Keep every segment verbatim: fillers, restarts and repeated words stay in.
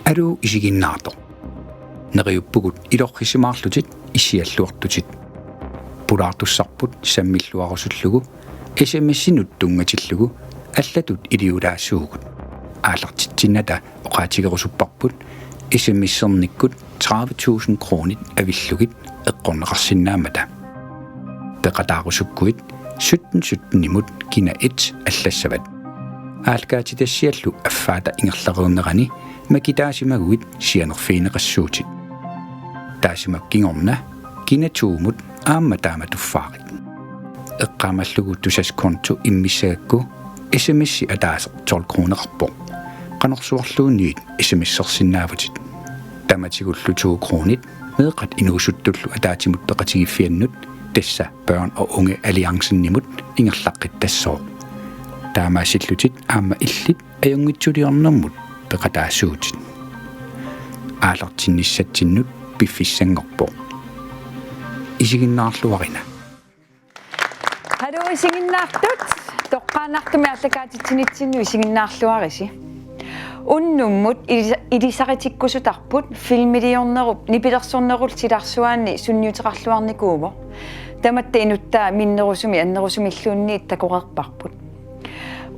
Aluu isiginnaartoq. Neriuppugut ilorrisimaarlutit issialluartutit. Pulaartussarput sammilluarusullugu S M S-inut tunngatillugu allatut iliulaassuugut. Aallartitsinnata oqaatigerusupparput S M S-ernikkut tredive tusind kronit avillugit eqqorneqarsinnaammata. Peqataarusukkuit sytten sytten-imut kina et allassavat. Aallakaatitassiallu affaata ingerlareernerani makitaasimaguit sianerfigineqassuutit. Taassuma kingorna kina to-mut aamma taama tuffaarit. Eqqaamallugu Tusass konto immissagakku S M S-i ataaseq tolv kroneqarpoq. Qanorsuarluunniit S M S-ersinnaavutit. Tamatigullu to kronit meeqqat inuusuttullu ataatsimut peqatigiiffiannut, tassa Børn og Unge Alliancen-imut, ingerlaqqittassaaq. Taamaassillutit aamma illit ajunngitsuliornermut peqataasuutit. Aallartinnissatsinnut piffissanngorpoq. Isiginnaarluarina. Haluu isiginnaartut, toqqaannartumik aallakaatitsinitsinnut isiginnaarluarisi. Unnummut ilisa-, ilisaritikkusutarput filmiliornerup nipilersornerullu silarsuaanni sunniuteqarluarnikuuvoq. Tamatta inuttaa minnerusumik annerusumilluunniit takoreerparput.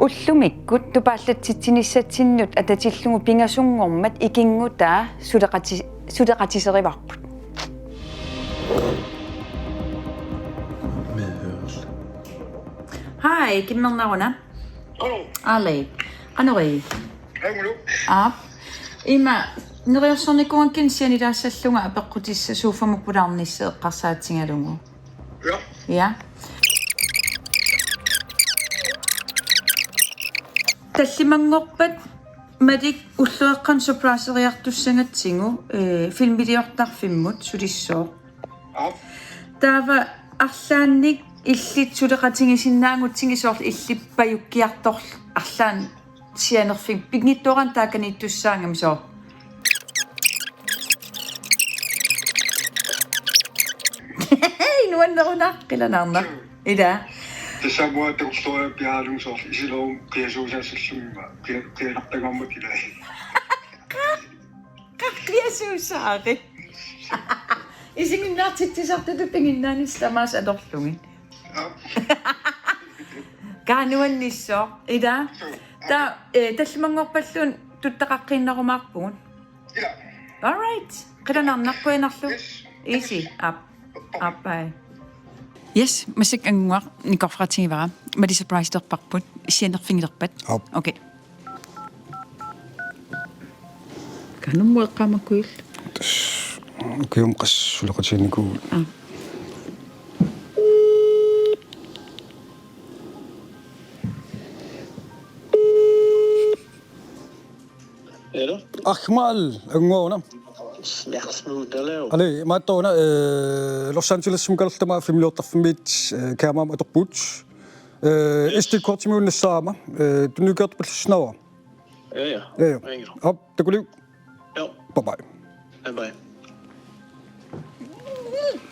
Ullumikkut tupaallatsitsinissatsinnut atatillugu pingasunngormat ikinngutaa suleqati-, suleqatiserivarput. Hej, kimmernaruna. Hallo. Ali. Qanoq ii? Anglu. Aap. Ima, neriorsornikuugakkit sianilaassallunga apeqqutissat sofamut pulaarnissat eqqarsaatigalugu. Ja. Ja. Tallimanngorpat Malik ulluaqqan surpriseriartussagatsigu, eh, filmiliortarfimmut sulissooq. Aap. Taava arlaannik illit suleqatigisinnaagutsigu soorlu illit pajukkiartorlu arlaannik sianerfik pinngitsoorani taakaniittussaagami soorlu. Nuannerunaq qilanaarnaq. Ila. Tassa aamma takorlooriarpiaralugit soorlu isilerummik qiasuusaassallugu qia-, qianartagarmat ila. Qa-, qiasuusaarit. Isiginnaartitsisartutut piginnaanissamut atorlugit. Aap. Kaa nuannissaaq, ila. Suu. Ta-, eh, tallimanngorpalluunniit tuttaqaqqiinnarumaarpugut. Ila. All right. Qilanaarnaq, qujanarlu. Yes. Easy. Aap. Aap, bye. Yes, massakkut Anguaq nikorfaqatigivara. Malik surprisertarparput. Sianerfigilerpat. Aap. Okay. Kanummu eqqaamakkuil. Tassa, ukiumut qassit suleqatiginikuugut. Aa. Hello? Ahmal, Anguaq una. Yes, Anguaq. Ali, imaattoq una, eh, Los Angeles-imut Qaqortumi filmiliortarfimmiit, eh, kamerami atorpugut. Eh, S D-kortimik unnussagama, eh, tunniukkiartorpallassinnaavara. Ja, ja. Ja, ja. Ringe. Aap, takuliuk. Jo. Bye bye. Bye bye.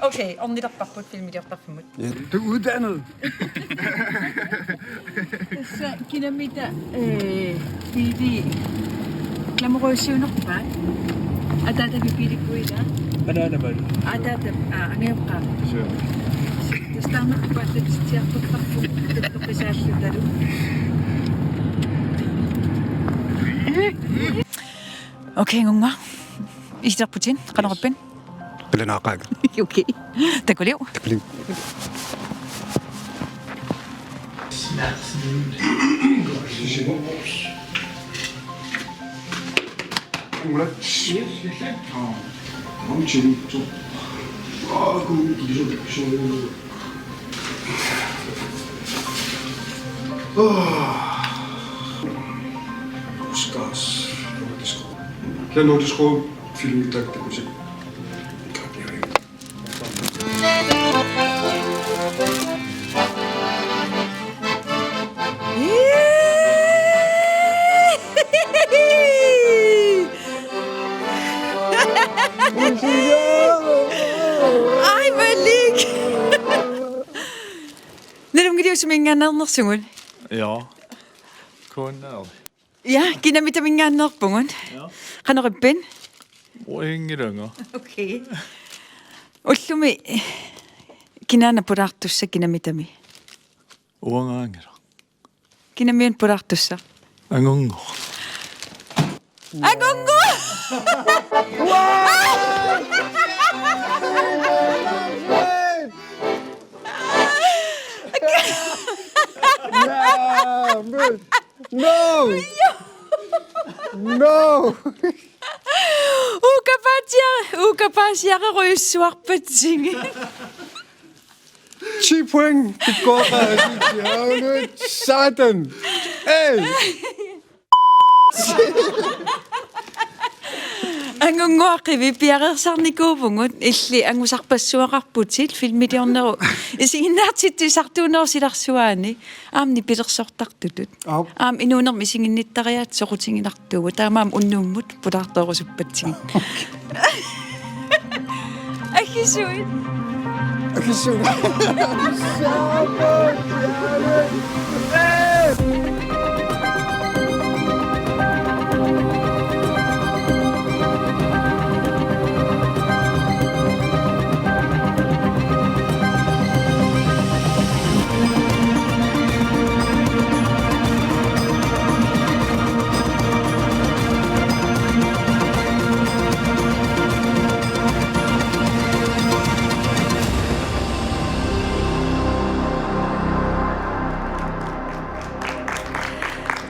Okay, ornilerparput filmiliortarfimmut. Ja, du er uddannet. Tassa kinamita, eh, biili glamourøsiunerpaat. Ataatavit biilikkuit ila? Anaanamut. Ataatavit, aa, angajoqqaamut. Suu. Tassa taanna paallatsitsiartortarpugut, tuppeqisaallutalu. Okay, Anguaq. Iserputit, qanoq ippat? Qilanaaqaaq. Okay. Takuliuk. Takuliuk. Oscars. Kære Nordisk Råd, filmitakkut takusi. Ej, Malik! Nalunngilarsi minganernersugut? Ja. Kun Ja, kinamitaminngaanneerpugut. Ja. Qanoq ippit? Uinngilanga. Okay. Ullumi kinaana pulaartussaq kinamitami? Uangaanngilaq. Kinamiuna pulaartussaq? Angunnguaq. Angunnguaq! No! No! Uukapaatia-, uukapaasiarerujussuarpatsigit. Ti point, pikkooqaasi, ti aunut, satan. Ei! Angunnguaq, qivi, piareersarnikuuvugut, illit angusarpassuaqarputit, filmiliornerup isiginnaartitsisartuunerup silarsuaani, aamma nipilersortartutut. Aap. Aamma inuunermi isiginnittariaatsip soqutiginartuuvoq, taamaammat unnummut pulaartorusuppatsigit. Aggiisuit. Aggiisuit.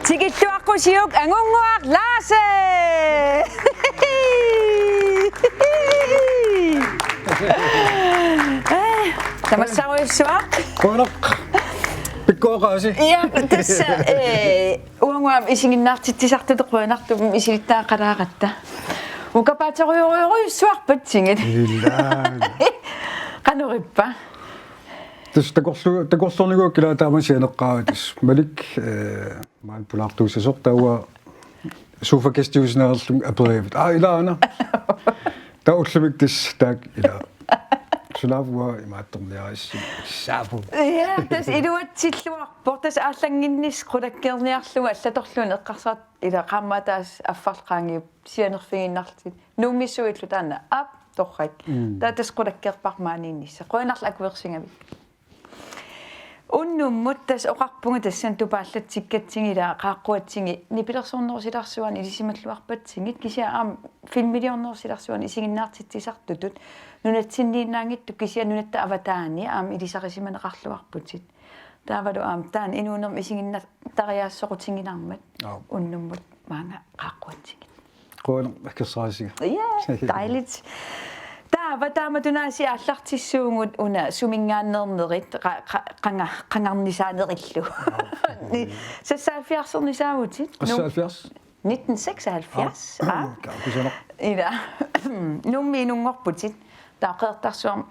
Tikilluaqqusiuk Angunnguaq Laase! Tamassarujussuaq. Qujanaq. Pikkooqaasi. Ja, tassa, eh, uanguam isiginnaartitsisartutut qujanartumik misilittagaqalaaratta. Uukapaaterujorujorujussuarpatsigit. Ilaa. Qanoq ippa? Tassa takorlu-, takorloornikuuakka ilaa taama sianeqqaavat tassa. Malik, eh, maani pulaartuussasoq taava sofagæstiusineerlunga aperigatta. Aa, ilaana. Taava ullumikkut tassa taakku ilaa. Sunaaffa imaattorniarissi. Saapu. Ja, tassa iluatsilluarpoq. Tassa aallannginnissaq qulakkeerniarlugu allatorluunniit eqqarsartut ilaa qaammat ataaseq affarlu qaangiupput sianerfigiinnarlutik. Nuummissuillu taanna aap torrak. Mm. Taava tassa qulakkeerparput maaniinnissaq. Qujanarlu akuersigavit. Unnummut tassa oqarpunga tassani tupaallatsikkatsigit ilaa qaaqquatsigit nipilersornerup silarsuani ilisimalluarpatsigit kisianni aamma filmiliornerup silarsuani isiginnaartitsisartutut nunatsinniinnaanngitsut kisianni nunatta avataani aamma ilisarisimaneqarluarputit. Taavalu aamma taanna inuunermi isiginnattariaaseq soqutiginarmat. Aap. Unnummut maanga qaaqquatsigit. Qujanaq akkersaarisiga. Ja, dejligt. Taava taamatut aasiit aallartissuugut una suminngaanneernerit qa-, qa-, qanga-, qangarnisaanerillu. Ni-, seksoghalvfjerdsernissaavutit? Seksoghalvfjerds. Nitten seksoghalvfjerds. Aap. Aap. Kaa, kusanaq. Ilaa. Nuummi inunngorputit. Taava Qeqertarsuarmi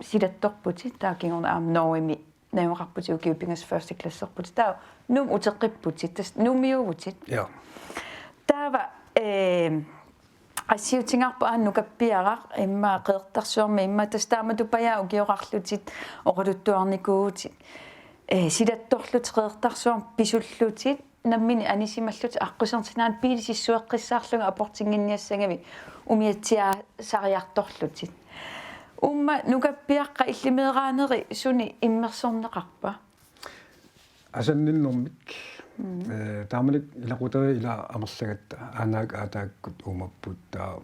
silattorputit. Taava kingorna aamma Norgemi najugaqarputit ukiut pingasut første klasserputit. Taava Nuummut uteqqipputit, tassa Nuummiuuvutit. Ja. Taava, eh, qassiutigaarput aamma nukappiaraq, immaqa Qeqertarsuarmi, immaqa tassa taamatut pajaat ukioqarlutit, oqaluttuarnikuuvutit, eh, silattorlutit Qeqertarsuarmi pisullutit, nammineq anisimallutit aqquserninngaanniit biili sissueqqissaarlugit aportinnginniassagavit umiatsiaasariartorlutit. Uumma nukappiaqqat illit meeraaneri suni immersorneqarpa? Asanninnermik. Mm. Eh, taamanikkut ilaqutariit ilaa amerlagatta aanaakka aataakkut uumapput taava.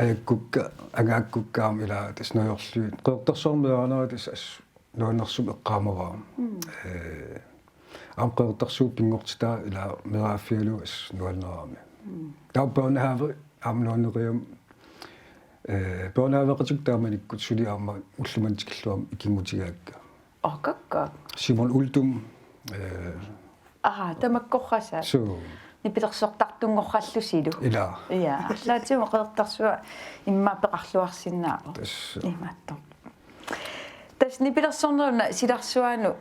Ajakkukka, angaakkukka aamma ilaa tassa najorlugit. Qeqertarsuarmi meeraanera tassa assut nuannersumik eqqaamavara. Mm. Eh, aamma Qeqertarsuup pinngortitaa ilaa meeraaffigalugu assut nuannerami. Mm. Taava børnehave aamma nuannerigamik, eh, børnehaveqatigut taamanikkut suli aamma ullumimut tikillugu aamma ikinngutigaakka. Orkakka. Simon Uldum, eh, Aa, tamakkorpassuit. Suu. Nipilersortartunngorpallusilu. Ilaa. Ja, arlaatigut Qeqertarsuaq immaqa peqarluarsinnaavoq. Tassa. Imaattoq. Tassa nipilersorneruna silarsuanut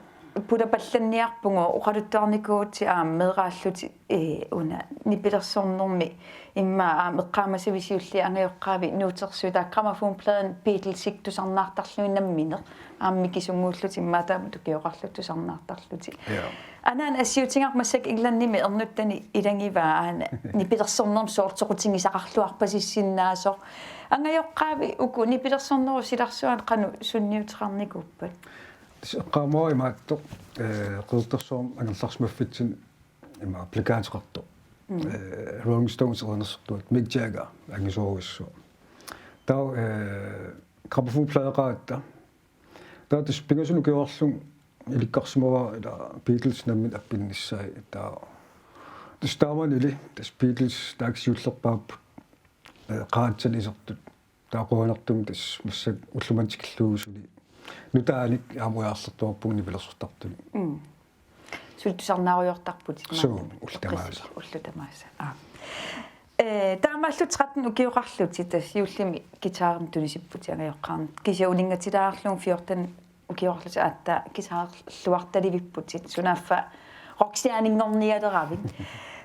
pulapallanniarpugut oqaluttuarnikuuvutit aamma meeraallutit, ee, una nipilersornermi immaqa aamma eqqaamasavit siulliit angajoqqaavi nuutersuit taava grammofonpladeni Beatlesik tusarnaartarlugit nammineq aamma mikisunnguullutit immaqa taama ukioqarlutit tusarnaartarlutit. Ja. Anaana assiutigaarput massakkut Englandimi ernuttani ilagivaa aana nipilersornermi soorlu soqutigisaqarluarpasissinnaasoq. Angajoqqaavi uku nipilersornerup silarsuani qanoq sunniuteqarnikuuppat? Tassa eqqaamavara imaattoq, ee, Qeqertarsuarmi angerlarsimaffitsinni ima plakateqartoq. Mm. Ee, Rolling Stones erinarsortuat Mick Jagger angisoorujussuaq. Taava, ee, grammofonpladeqaratta. Taava tassa pingasunut ukioqarlunga ilikkarsimavara ila Beatles nammineq appinnissaat taava. Tassa taamanili tassa Beatles taakku siullerpaapput, ee, qaratsanik isertut. Taava qujanartumik tassa massakkut ulloq manna tikillugu suli nutaanik aamma ujarlertuarpunga nipilersortartunik. Mm. Suli tusarnaarujoortarputit. Suu, maanna. Ullut tamaasa. Ullut tamaasa. Aa. Ee, taamaallutit tretten ukioqarlutit tassa juullimi guitarimik tunisipputit angajoqqaarnit. Kisianni uninngatilaarlugu fjorten ukioqarlutit aatsaat guitarerluartalivipputit, sunaaffa rockstjernenngornialeravit.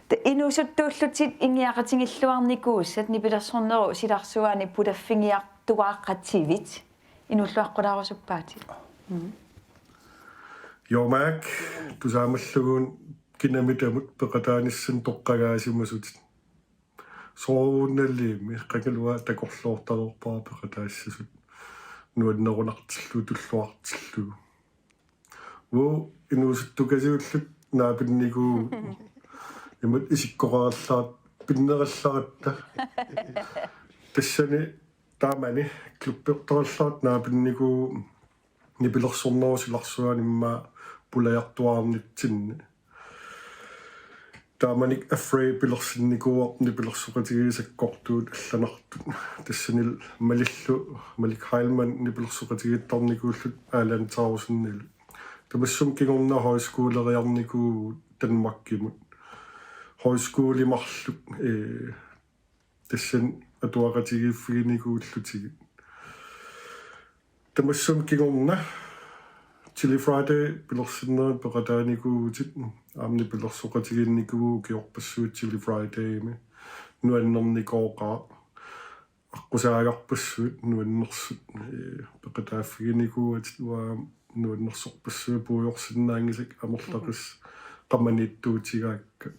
Te-, inuusuttuullutit ingiaqatigilluarnikuusat nipilersornerup silarsuani pulaffigiartuaaqativit inuulluaqqulaarusuppaatit. Mm. Jomak, tusaamallugu kinamitamut peqataanissamut toqqagaasimasut. Soorunalimi qangaluat takorloortalerpara peqataassasut. Nuannerunartillugu tulluartillugu. Uu, inuusuttukasiullutit naapinnikuuvugut. Imatut isikkoqarallarluta, pinnerallaratta. Tassani taamani klubbertarallaratta naapinnikuuvugut nipilersornerup silarsuani immaqa pulajartuaarnitsinni. Taamani Afraid pilersinnikuuarput nipilersoqatigiit sakkortuut allanartut. Tassanilu Malillu, Malik Heilmann nipilersoqatigiittarnikuullutik Allan Tausendilu. Tamassi kingorna højskoleriarnikuuvugut Danmarkimut. Højskole marluk, ee, tassani atuaqatigiiffiginikuullutigit. Tamassi kingorna Chilly Friday pilersinneranut peqataanikuuvutit, aamma nipilersoqatigiinnikuuvugut ukiorpassuit Chilly Fridaymi. Nuannernikooqaaq. Aqqusaagarpassuit nuannersut, ee, peqataaffiginikuuatit, uanga nuannersorpassuit puigorsinnaanngisakka amerlaqis qamaniittuutigaakka.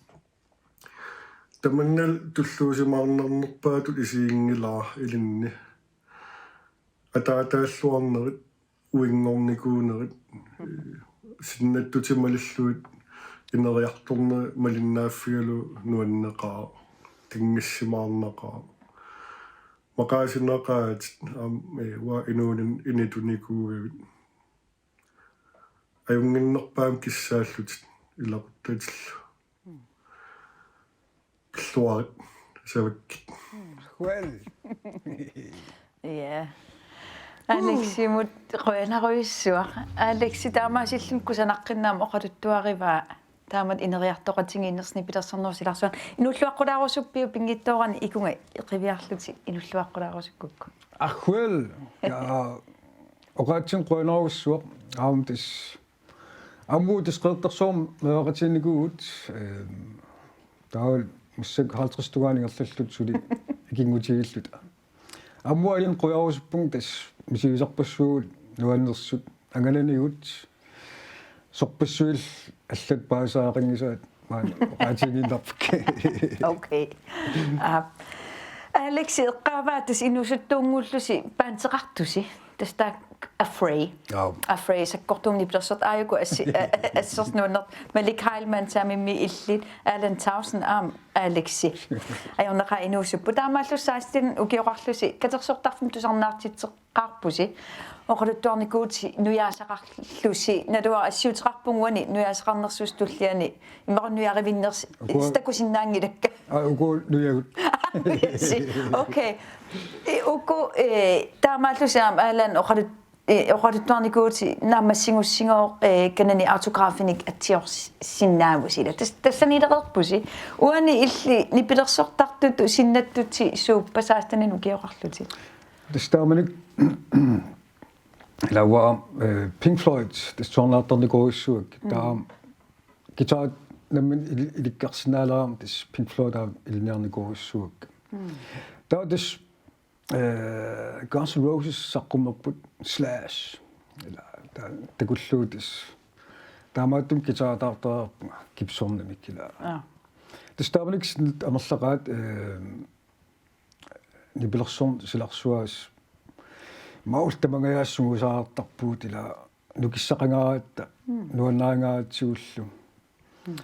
Tamannalu tulluusimaarnarnerpaatut isiginngilara ilinni. Ataataalluarnerit, uinngornikuunerit, ee, sinnattutit malillugit ineriartornerit malinnaaffigalugu nuanneqaaq, tinngissimaarnaqaaq. Maqaasinaqaatit aamma, ee, uanga inuuninni initunikuugavit. Ajunnginnerpaamik kissaallutit ilaquttatillu. Pilluarit, savakkit. Well. Ja. Aleximut qujanarujussuaq. Alexi, taamaasilluni kusanaqqinnaaq oqaluttuarivaa taamatut ineriartoqatigiinnersi nipilersornerup silarsuani. Inuulluaqqulaarusuppiuk pinngitsoorani ikunga qiviarlutit inuulluaqqulaarusukkukku? Ahhuel. Ja. Oqaatsit qujanarujussuaq. Aamma tassa. Aamma tassa Qeqertarsuarmi meeraqatiginikuuvugut, ehm, taavalu massakkut halvtreds tungaanut ingerlalluta suli ikinngutigiilluta. Aamma ilinnut qujarusuppunga tassa misigisarpassuugut nuannersut angalanigut sorpassuillu allat paasisaqanngisaat maani oqaatigiinnarpakka. Okay. Aa. Alexi eqqaavaa tassa inuusuttuunngullusi bandeqartusi. Tassa taakku Afraid. Joo. Afraid sakkortuumik nipilersortut aajuku assi-, a-, a-, assersuut nuannertut Malik Heilmann taamimmi illit Allan Tausen aamma Alexi. Ajornaqaaq inuusupput. Taamaallu seksten ukioqarlusi katersortarfimmi tusarnaartitseq qaarpusi. Oqaluttuarnikuuvutit nujaasaqarlusi. Naluara assiuteqarpugut uani nujaasaqarnersuusi tulliani. Immaqa nujarivinnersi. Uku- takusinnaanngilakka. Aa, uku nujagut. Yes. Okay. I, uku, eh, taamaallusi aamma Allan oqalut-, eh, oqaluttuarnikuuvutit naammassigussigooq, eh, kanani autografinik atsiorsinnaavusi ila. Tas-, tassaniilereerpusi. Uani illit nipilersortartutut sinnattutit suuppat seksten ukioqarlutit? Tassa taamanikkut Ilaa, eh, Pink Floyd, tassa tusarnaartarnikuugaluarpara. Mm. Taava guitar nammineq ili-, ilikkarsinnaaleraangama tassa Pink Floyd aamma ilinniarnikuugaluarpara. Mm. Taava tassa, eh, Guns N' Roses saqqummerput Slash. Ilaa, taava takullugu tassa. Taamaattumik guitartaartarpunga Gibsonimik ilaa. Aa. Tassa taamanikkut amerlaqaat, eh, nipilersornerup silarsuaa, maultamangajaas sungiusartarpugut ilaa nukissaqangaaratta, mm, nuannaringaaratsigullu. Mm.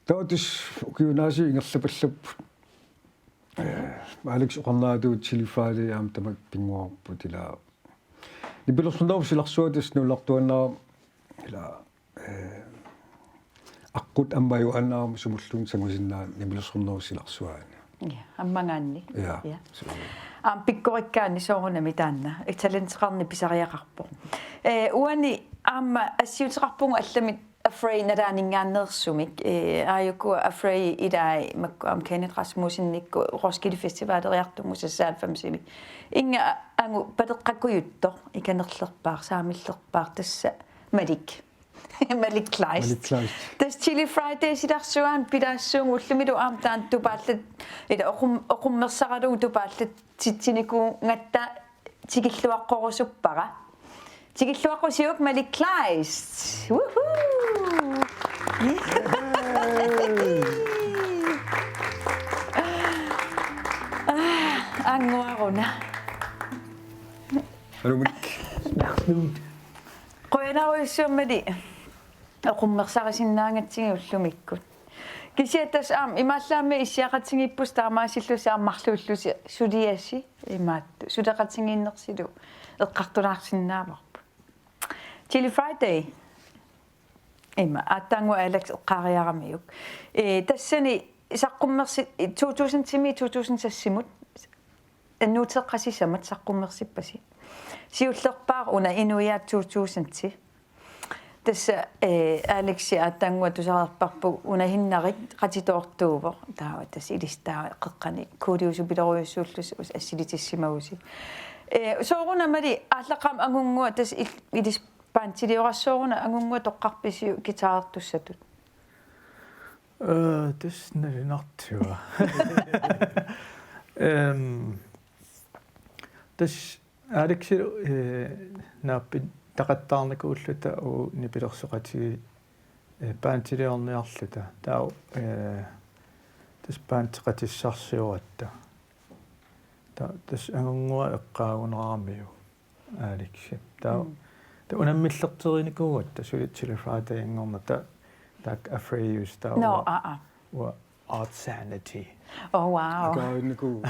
Taava tassa ukiunaasi ingerlappallapput. Eh, Alex oqarneratut Chilli Friday aamma tamakku pinnguarput ilaa. Nipilersornerup silarsuaa tassa nunartuannaarama ilaa, eh, aqqut aamma ajugaannaarami sumulluunniit sangusinnaaneq nipilersornerup silarsuaani. Ja, ammagaanni. Ja, ja. Suu. Aamma pikkorikkaanni soorunami taanna. Talenteqarneq pisariaqarpoq. Eh, uani aamma assiuteqarpugut allamik Afraid nalaaninngaanneersumik. Eh, aajuku Afraid ilai makku aamma Kenneth Rasmussenikkut Roskilde Festivaleriartugut seksoghalvfemsimi. Inga angu paleqqakujuttoq, ikanerlerpaaq, saamillerpaaq, tassa Malik. Malik Kleist. Malik Kleist. Tassa Chilli Friday silarsuaani pilaassuunga ullumilu aamma taanna tupaallat, ilaa oqum-, oqummersaralugu tupaallatitsinikuugatta tikilluaqqorusuppara. Tikilluaqqusiuk Malik Kleist. Woohoo! Ah, anguaruna. Hallo, Malik. Qujanarujussuaq Malik. Oqummersarisinnaagatsigu ullumikkut. Kisianni tassa aamma imaallaammi issiaqatigiippusi taamaasillusi aamma marluullusi suliasi imaattoq. Suleqatigiinnersilu eqqartulaarsinnaavarput. Chilli Friday. Ima, aatsaannguaq Alex eqqaariaramiuk. Eh, tassani saqqummersi-, to tusind-imi to tusind seks-imut annuuteqqat sisamat saqqummersippasi. Siullerpaaq una Inuiaat to tusind-i. Tassa, eh, Alexi aatsaannguaq tusareerparput una Hinnarik qatitoortuuvoq. Taava tassa ilissi taava qeqqani kuuliusupilorujussuullusi us-, assilitissimagusi. Eh, soorunami Malik aallaqqaammut angunnguaq tassa il-, ilissi bandiliorassi soorunami angunnguaq toqqarpisiuk guitarertussatut? Eh, tassa nalunartua. Ehm, tassa Alexilu, eh, naapittaqattaarnikuulluta uagut nipilersoqatigiit, eh, bandiliorniarluta. Taava, eh, tassa bandeqatissarsioratta. Taava tassa angunnguaq eqqaagunaramiuk Alexip. Taava, mm, taava unammillerterinikuugatta suli Chilli Friday-nngornata, taava Afraid-iusoq taava. Nå, uanga, aa, aa. Uanga Odd Sanity. Oh, wow. Akaarinnikuu.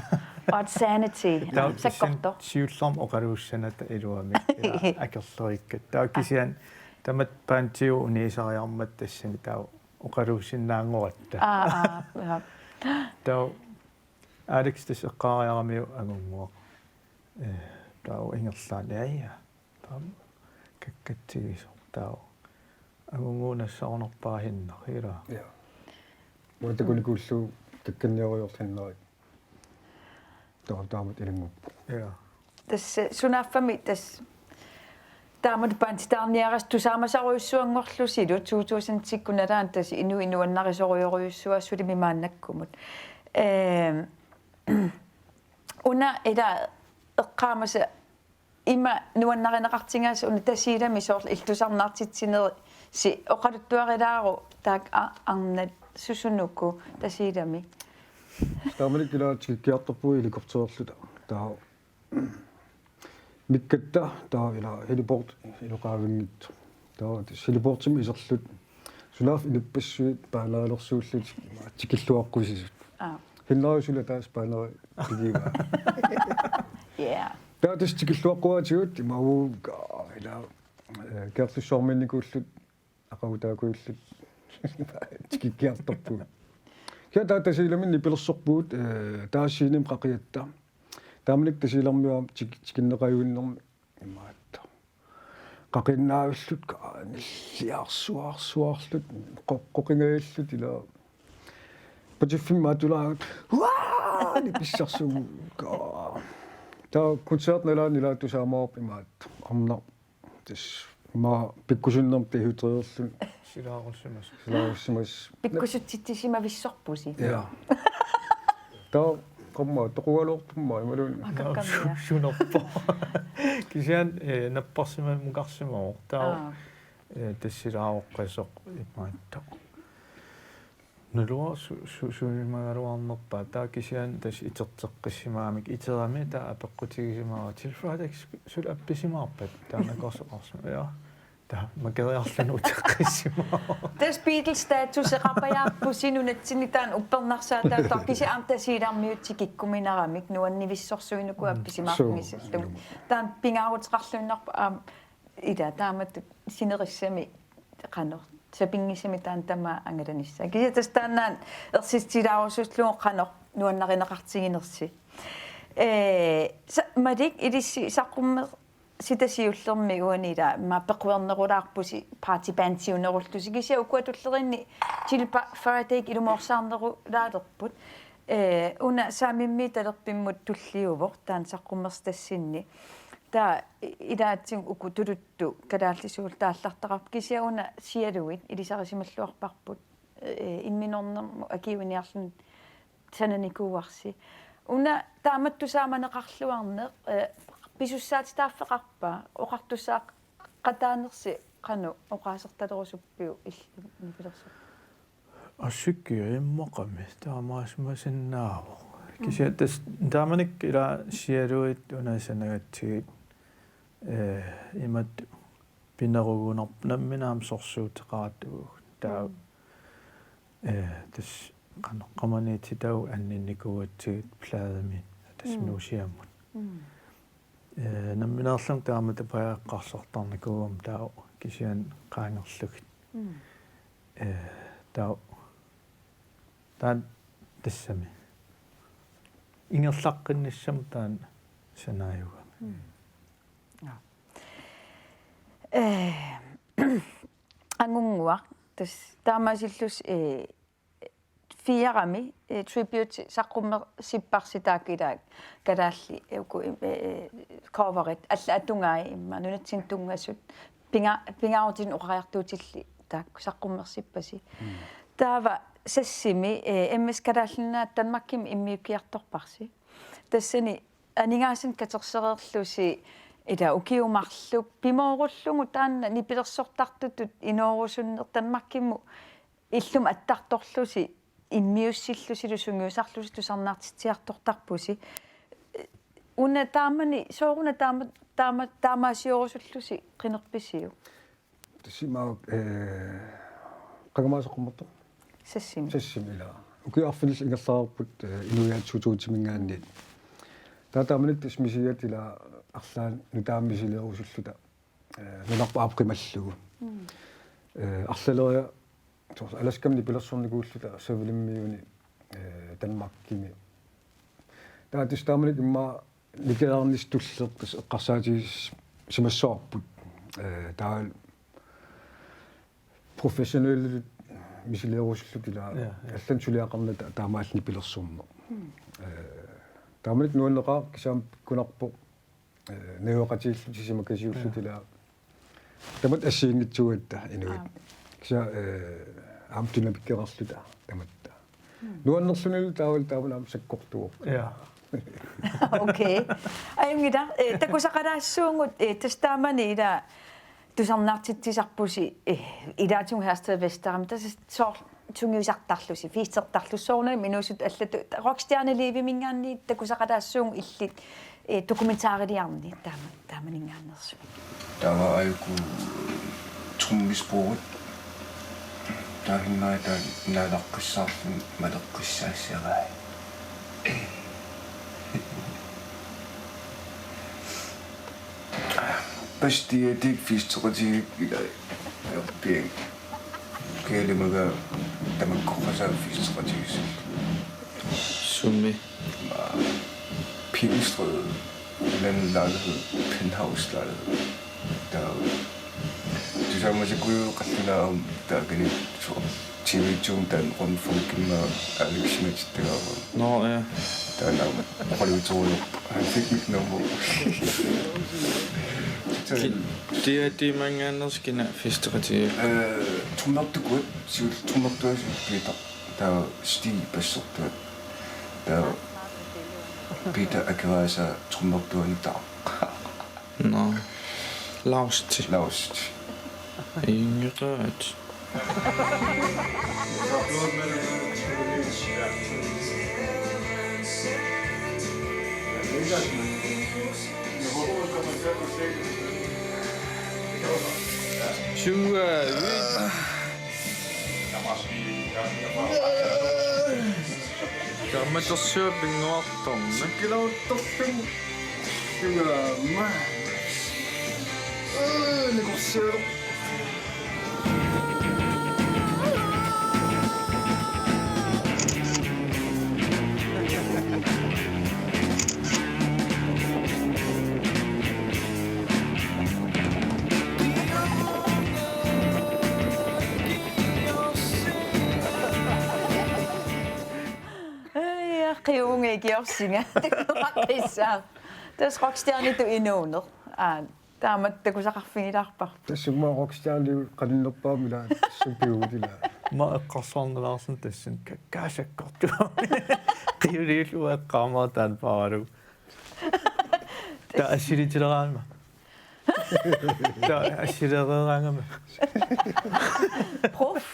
Odd Sanity. Taava sakkortoq. Tassani siullermik oqaluussanata iluamik ilaa akerleriikkatta. Taava kisianni tamatta bandiuvoq uniisariarmat tassani taava oqaluussinnaanngoratta. Aa, aa, ja. Taava Alex tassa eqqaariaramiuk angunnguaq. Eh, taava ingerlaannaq, ja, ja. Taava kakkatsigisoq taava. Angunnguaq nassaarunarpara Hinnarik, ilaa. Ja. Uanga takunikuullugu kakkannioriarlugu Hinnarik. Taava taamatut ilannguppoq. Ja. Tassa sunaaffami tassa taamatut banditaarniarassi tusaamasarujussuanngorlusilu to tusind-ikkut nalaani tassa inuit nuannarisorujorujussuaat sulimi maannakkumut. Ehm, una ilaa eqqaamasa ima nuannarineqartigaasa una Tasiilami soorlu illit tusarnaartitsinerisi oqaluttuarilaaruk taakku a-, arnat susunuku Tasiilami. Taamanikkut ilaa tikikkiartorpugut helikoptererluta. Taava mikkatta taava ilaa heliport iloqaavinngitsoq. Taava tassa heliportimi iserluta. Sunaaffa inuppassuit paanaalersuullutik tikilluaqqusisut. Aa. Hinnarik suli ataaseq paanari pigigaa. Yeah. Taava tassa tikilluaqquaatigut ima uagut ilaa, eh, Kangerlussuarmiinnikuulluta aqagutaakujuulluta tikikkiartorpugut. Kisianni taava Tasiilami nipilersorpugut, eh, taava scenemi qaqiatta. Taamanikkut Tasiilarmiut aamma tik-, tikinneqajuinnermi imaattoq. Qaqinnaavilluta, aa, nilliarsuarsuarluta, qoqqoqingajalluta ilaa. Patiffimmut atulaagut, uaa, nipissarsugut, aa. Taava koncertip nalaani ilaa tusaamavarput imaattoq. Arnaq. Tassa ma pikkusunnermi dehydrererluni. Silaarussimas. Silaarussimas. Pikkusutsitsisimavissorpusi. Ja. Taava qamma toqugaluartumma imaluunniit. Akakkamia. Su-, sunorpo. Kisianni, eh, napparsimammukarsimavoq. Taava, aa, eh, tassa silaaruqqisoq imaattoq. Naluara su-, su-, susimagaluarnerpaaq. Taava kisianni tassa iterteqqissimagamik iterami taava apeqqutigisimavara: Til Fridays suli appisimaarpat? Taanna akorsoqarsimavoq. Ja. Taava makeriarluni uteqqissimaarpara. Tassa Beatles statuseqarpajaarpusi nunatsinni taanna uppernarsaataatoq kisianni aamma Tasiilarmiut tikikkuminaramik nuannivissorsuinuku appisimaarfigisallugit. Suu. Taanna pingaaruteqarluinnarpoq aamma ila taamatut sinerissami qanoq sapinngisamik taanna tamaat angalanissaa. Kisianni tassa taanna ersissilaarusullugu qanoq nuannarineqartiginersi. Ee, sa-, Malik ilissi saqqummersitasi siullermik uani ila immaqa pequernerulaarpusi partybandiunerullusi kisianni ukua tulleriinni Til Fridays ilumoorsaarnerulaalerput. Ee, una Saamimmiit Talerpimmut tulliuvoq taanna saqqummersitassinni. Taava i-, ilaatigut uku tuluttut kalaallisuullu taallartaqarput kisianni una Sialuit ilisarisimalluarparput. Ee, imminornermut akiuiniarluni sananikuuarsi. Una taamatut tusaamaneqarluarneq, ee, pisussaatitaaffeqarpa, oqartussaaqataanersi qanoq oqaasertalerusuppiuk illit nipilersortut? Assikki immaqami taamaasimasinnaavoq. Mm. Kisianni tassa taamanikkut ila Sialuit una sanagatsigit, ee, imatut pinerugunarpoq nammineq aamma sorsuuteqaratuuvugut. Taava, mm, ee, tassa qanoq qamaniititavut anninnikuugatsigit plademiit tassa, mm, Nuusiamut. Mm. Ee, nammineerlunga taamatut pajaqqarsartarnikuugama taava kisianni qaangerlugit. Mm. Ee, taava taanna tassami ingerlaqqinnissamut taanna sanaajugami. Mm. Ja. Ee, Angunnguaq, tassa taamaasillusi, ee, firemi, ee, tribute saqqummersipparsi taakku ila kalaallit, ee, uku, ee, coverit, allat atugai immaqa nunatsinni tunngasut, pinga-, pingaarutit oqariartuutillit taakku saqqummersippasi. Mm. Taava Sassimi, ee, M S Kalaallit Nunaat Danmarkimi immiukkiartorparsi. Tassani aningaasanik katersereerlusi ila ukiut marluk pimoorullugu taanna nipilersortartutut inoorusunneq Danmarkimut illumut attartorlusi immiussillusilu sungiusarlusi tusarnaartitsiartortarpusi. Una taamani, sooruna taama-, taama-, taamaasiorusullusi qinerpisiuk? Tassa imaak, ee, qanga saqqummertoq? Sassimi. Sassimi ila. Ukiut arfinillit ingerlareerput, ee, Inuiaat to tusind-imiingaanniit. Taava taamanikkut tassa misigigatta ila arlaannik nutaamik misileerusulluta, ee, nunarput aap qimallugu. Mm. Ee, arlaleriarluta soorlu Alaskami nipilersornikuulluta Savalimmiuni, ee, Danmarkimi. Taava tassa taamanikkut immaqa nikeriarnissaq tulleq tassa eqqarsaatigisimasuuarput. Ee, taava professionellit misileerusulluta ila, ja, ja, allanut suliaqarnata taamaalilluni nipilersorneq. Mm. Ee, taamanikkut nuanneqaaq kisianni pikkunarpoq, ee, najugaqatigiilluta sisamakasiulluta, ja, ila tamatta assigiinngitsuugatta inuit. Aap. Kisianni, ee, aamma dynamikkeqarluta tamatta. Mm. Nuannerlunilu taavalu taamani aamma sakkortuvoq. Ja. Okay. Ajunngilaq, ee, takusaqalaassuugut, ee, tassa taamani ila tusarnaartitsisarpusi, eh, ilaatigut Herstedvesterimi, tassa soorlu sungiusartarlusi, festertarlusi, soorunami inuusuttut allatut, rockstjernelivemiingaanniit takusaqalaassuugut illit, eh, dokumentariliarniit taama, taamaniingaanneersumik. Taava aajuku trommesporet, taahinnaa taanna naalaqqissaarluni maleqqissaassavai. Bas diadik fiisteqatigiit ilai. Pian. Kælimaga tamakkoqqasaaq fiisteqatigiissallugu. Sumi? Ma Pilestræde. Landlejlighed. Penthouse-lejlighed. Taava. Tusaamasakkuju qallunaat aamma taakani soorlu T V to taanna Rundfunkummi Alex Schmidt taava. Nå, ja. Ana, qaliutorujoq. Han fik mit nummer. Ki-, dia dimangaannersi kina festeqatigiuk? Øh, trommertukkut, siul-, trommertuasoq Peter. Taava Stig bassertuat. Taava Peter Akirasa trommertuanut taava. Nå. Lausti. Lausti. Ingeqaat. Syv, øh, Taamatorsuaq pinnguartormi. Sikkilortorpin. Sigaamma. Ee, nikorsiaruk. Ej, qiunngikkiorsingaq. Takuneqaqqissaaq. Tassa rockstjernitut inuuneq. Aa, taamatut takusaqarfigilaarparput. Tassa immaqa rockstjerniup qaninnerpaamik ilaa, tassa piuutilaa. Immaqa eqqarsarnalaarsinnaavoq tassani kakkaasakkortuumik. Qiuliullu eqqaamara taanna paaralugu. Taava assilitileraangama. Taava assilereeraangama. Prof.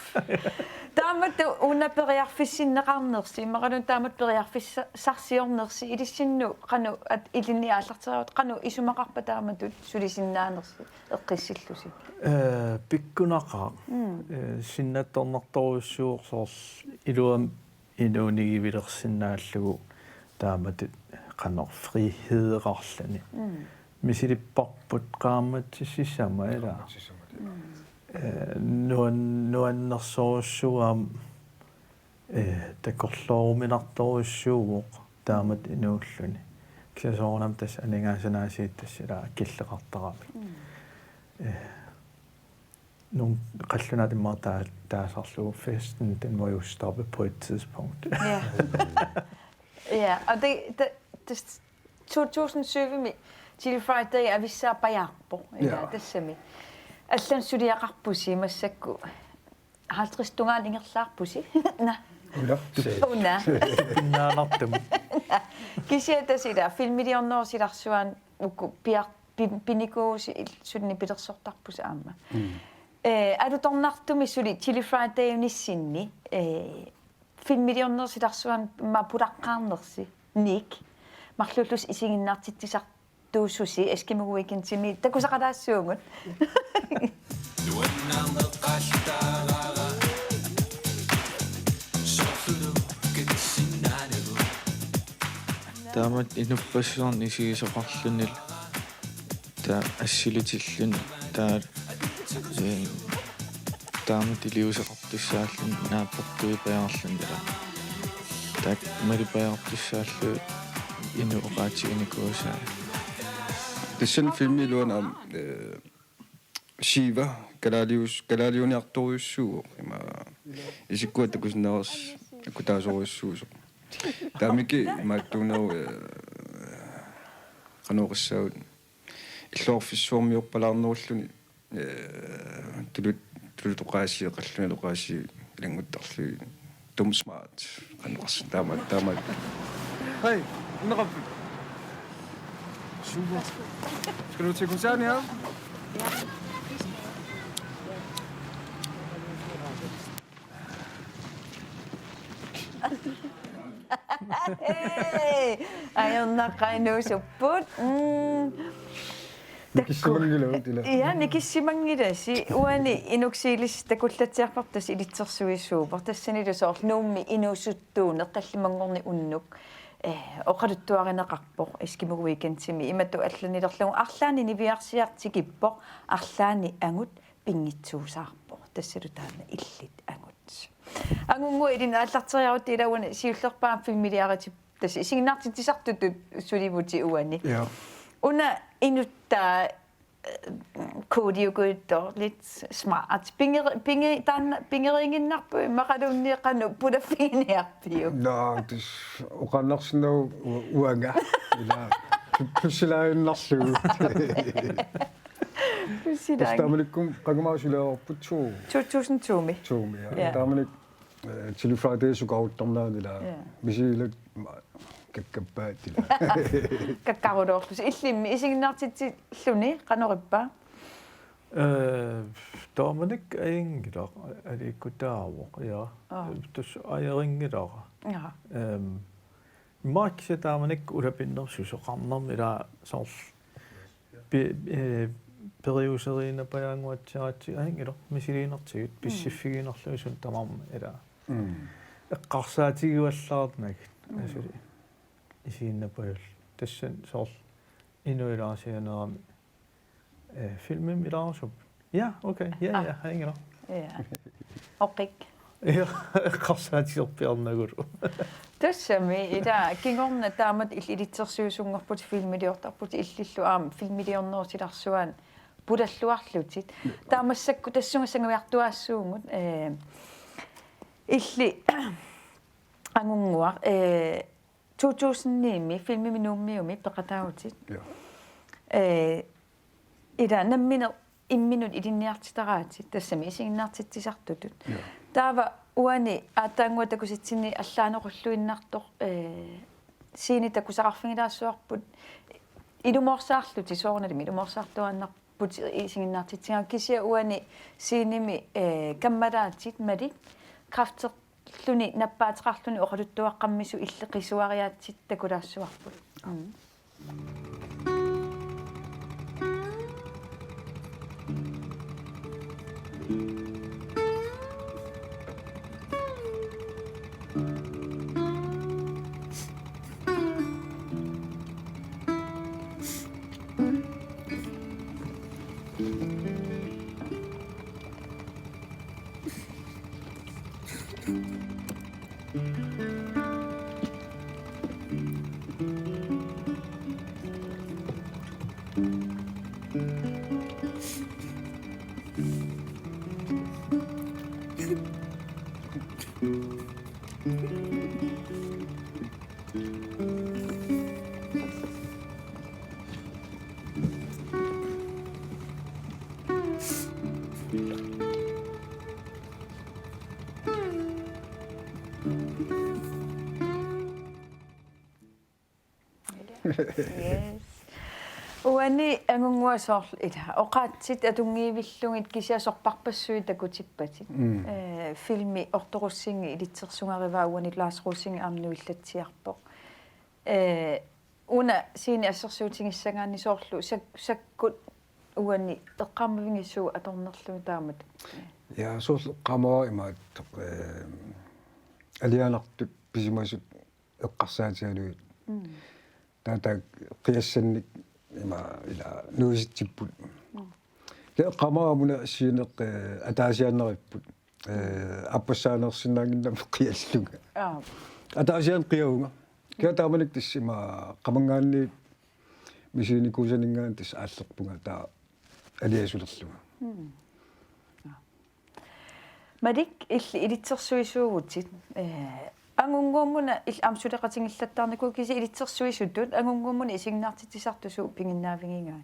Taamatut una periarfissinneqarnersi, imaluunniit taamatut periarfissarsiornersi, ilissinnut qanoq at-, ilinniaallarteriarutta qanoq isumaqarpa taamatut sulisinnaanersi eqqissillusi? Ee, pikkunaqaaq. Mm. Ee, sinnattornartorujussuuvoq soorlu iluamik inuunigivilersinnaallugu taamatut qanoq frihedeqarluni. Mm. Misilipparput qaammatit sisamat ilaa. Qaammatit sisamat, ilaa. Mm. Ee, nuan-, nuannersorujussuuvoq aamma, ee, takorlooruminartorujussuuvoq taamatut inuulluni. Kisianni soorunami tassa aningaasanaasiit tassa ilaa killeqartaramik. Mm. Ee, Nung-, qallunaat immaqa taa-, taasarlugu festen, den må jo stoppe på et tidspunkt. Ja. Ja, og det, det, det, to tusind syv-mi Chilly Friday avissaa pajaarpoq. Ja, ja, tassami. Allanut suliaqarpusi massakkut halvtreds tungaanut ingerlaarpusi. Naa. Una. Una. Pinnaanartum. Kisianni tassa ila filmiliornerup silarsuani uku piar-, pin-, pinikuusi il-, suli nipilersortarpusi aamma. Mm. Ee, alutornartumik suli Chilly Friday-unissinni, ee, filmiliornerup silarsuani immaqa pulaqqaarnersi, Nick, marluullusi isiginnaartitsisartuususi Eskimo Weekendimi takusaqalaassuugut. Taamatut inuppassuarnik isigisoqarluni taava assilitilluni taava, ee, taamatut iliuuseqartussaalluni naapportuipajaarluni taava. Taakku malipajaartussaallugit inuk oqaatiginikuusaa. Tassani filmi iluani aamma, ee, Shiva, kalaalius-, kalaaliuniartorujussuuvoq. Ima isikkua takusinnaavarsi akutaasorujussuusoq. Taamaki imaattuuneru, ee, qanoq oqassaagut. Illoqarfissuarmiorpalaarnerulluni, ee, tulut-, tulutoqaasii, qallunatoqaasii, ilannguttarlugit. Dum smart. Qanoq oqarsi-, taama, taama. Hej, unneqarpit? Super. Skal du til koncert, ja? Hey! Ajornaqaaq inuusupput. Mm. Nikissimanngilaq, ila. Ja, nikissimanngilasi. Uani Inuk Silis takullatsiarparput tassa ilitsersuisuuvoq. Tassanilu soorlu Nuummi inuusuttuuneq tallimanngorneq unnuk, eh, oqaluttuarineqarpoq Eskimo Weekendimi. Imatut allanilerlugu arlaanni niviarsiaq tikippoq, arlaanni angut pinngitsuusaarpoq. Tassalu taanna illit angut. Angunnguaq, ilinnut aallarteriarutta, ila uani siullerpaamik filmiliaritsi-, tassa isiginnaartitsisartutut sulivutit uani. Ja. Una inuttaa Koodiukujuttoq lidt smart. Pinger-, pinger-, taanna pingeriiginnarpoq immaqaluunniit qanoq pulaffiginiarpiuk? Nå, det oqarnarsinnaavoq u-, uanga. Ila, pl-, plusilaaginnarlugu. Plusilaaginnarlugu. Tassa taamanikkut qangamaa suliarput to. To tusind to-mi. To-mi, ja. Ja. Taamanikkut Eh, Tilly Friday sukaaruttarnaanila. Ja. Misigilat ma-, kakkappaat ila. Kakkaruloorlusi. Illimmi isiginnaartitsilluni qanoq ippa? Eh, taamanikkut ajunngilaq, aliikkutaavoq, ja. Aa. Tassa ajorinngilara. Ja. Ehm, Immaqa kisianni taamanikkut ulapinnersoq susoqarnermi ila soorlu pi-, eh, periuseriinnapajaannguatsiaratsigu ajunngilaq misiliinertigut pissiffigiinnarlugu suut tamarmik ila. Mm. Eqqarsaatigivallaarnagit. Mm. Asuli isiginnapajullu. Tassani soorlu inuilaarsianerami Eh, filmimik ilaarusup. Ja, okay. Ja, ja, ja, ajunngilaq. Ja. Oqik. Ja, eqqarsaatigerpiarnagulu. Tassami, ila, kingorna taamatut il-, ilitsersuisunngorputit filmiliortarputit illillu aamma filmiliornerup silarsuani pulalluarlutit. Ja. Taava massakkut tassunga sangujartuaassuugut, eh, illit Angunnguaq, eh, to tusind ni-mi filmimik Nuummiumi peqataavutit. Ja. Eh, ila nammineq imminut ilinniartitaraatit, tassami isiginnaartitsisartutut. Ja. Taava uani aatsaannguaq takusatsinni allaanerulluinnartoq, eh, scenet takusaqarfigilaassuarput ilumoorsaarlutit, soorunalimi ilumoorsaartuaannarputit isiginnaartitsigaangat, kisianni uani scenemi, eh, kammalaatit Malik kræfter- -luni nappaateqarluni oqaluttuaqqammisut illit qisuariaatsit takulaassuarput. Mm. Yes. Uani Angunnguaq soorlu ila oqaatsit atunngivillugit kisianni sorpassuit takutippatit. Mm. Eh, filmi Otto Rosing ilitsersugarivaa uani Lars Rosing aamma nuillatsiarpoq. Eh, una scene assersuutigissagaanni soorlu sak-, sakkut uani eqqaamavigissuugut atornerlugit taamatut. Ja, soorlu eqqaamavara imaattoq, eh, alianartut pisimasut eqqarsaatigalugit. Mm. Taava qiassannik ima ila nuisitsipput. Mm. Kisianni eqqaamavara una sceneq, eh, ataasiaannaripput. Eh, aappassaaneersinnaannginnama qiallunga. Aap. Ataasiaannaq qiavunga. Kisianni taamanikkut tassa ima qamanngaanniit misiginikuusaninngaanniit tassa aallerpunga taava aliasulerlunga. Mm. Aap. Malik, illit ilitsersuisuuvutit. Eh, Angunnguamuna il-, aamma suleqatigillattaarnikuuvoq, kisianni ilitsersuisutut Angunnguamuna isiginnaartitsisartut suut piginnaavigigaat?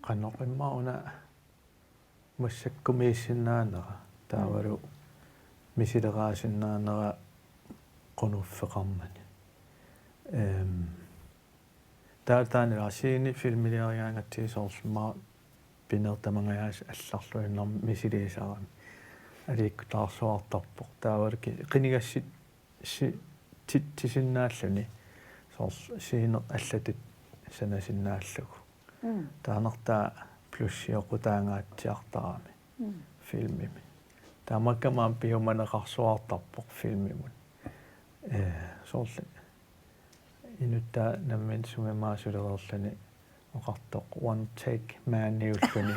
Qanoq immaqa una massakkumiissinnaanera, taavalu misileraasinnaanera qunuffiqarmani. Ehm, Taava taanna scene filmiliarigaangatsigit soorlu immaqa pineq tamangajaasa allarluinnarmik misiliisarami. Aliikkutaarsuartarpoq. Taavalu ki-, qinigassi-, si-, ti-, tisinnaalluni soorlu sceneq allatut sanasinnaallugu. Mm. Taannartaa plussiuqutaangaatsiartarami. Mm. Filmimi. Taamaakkami aamma piumaneqarsuartarpoq filmimut. Eh, soorlu inuttaa nammineq sumimaasuleriarluni oqartoq one take maniulluni.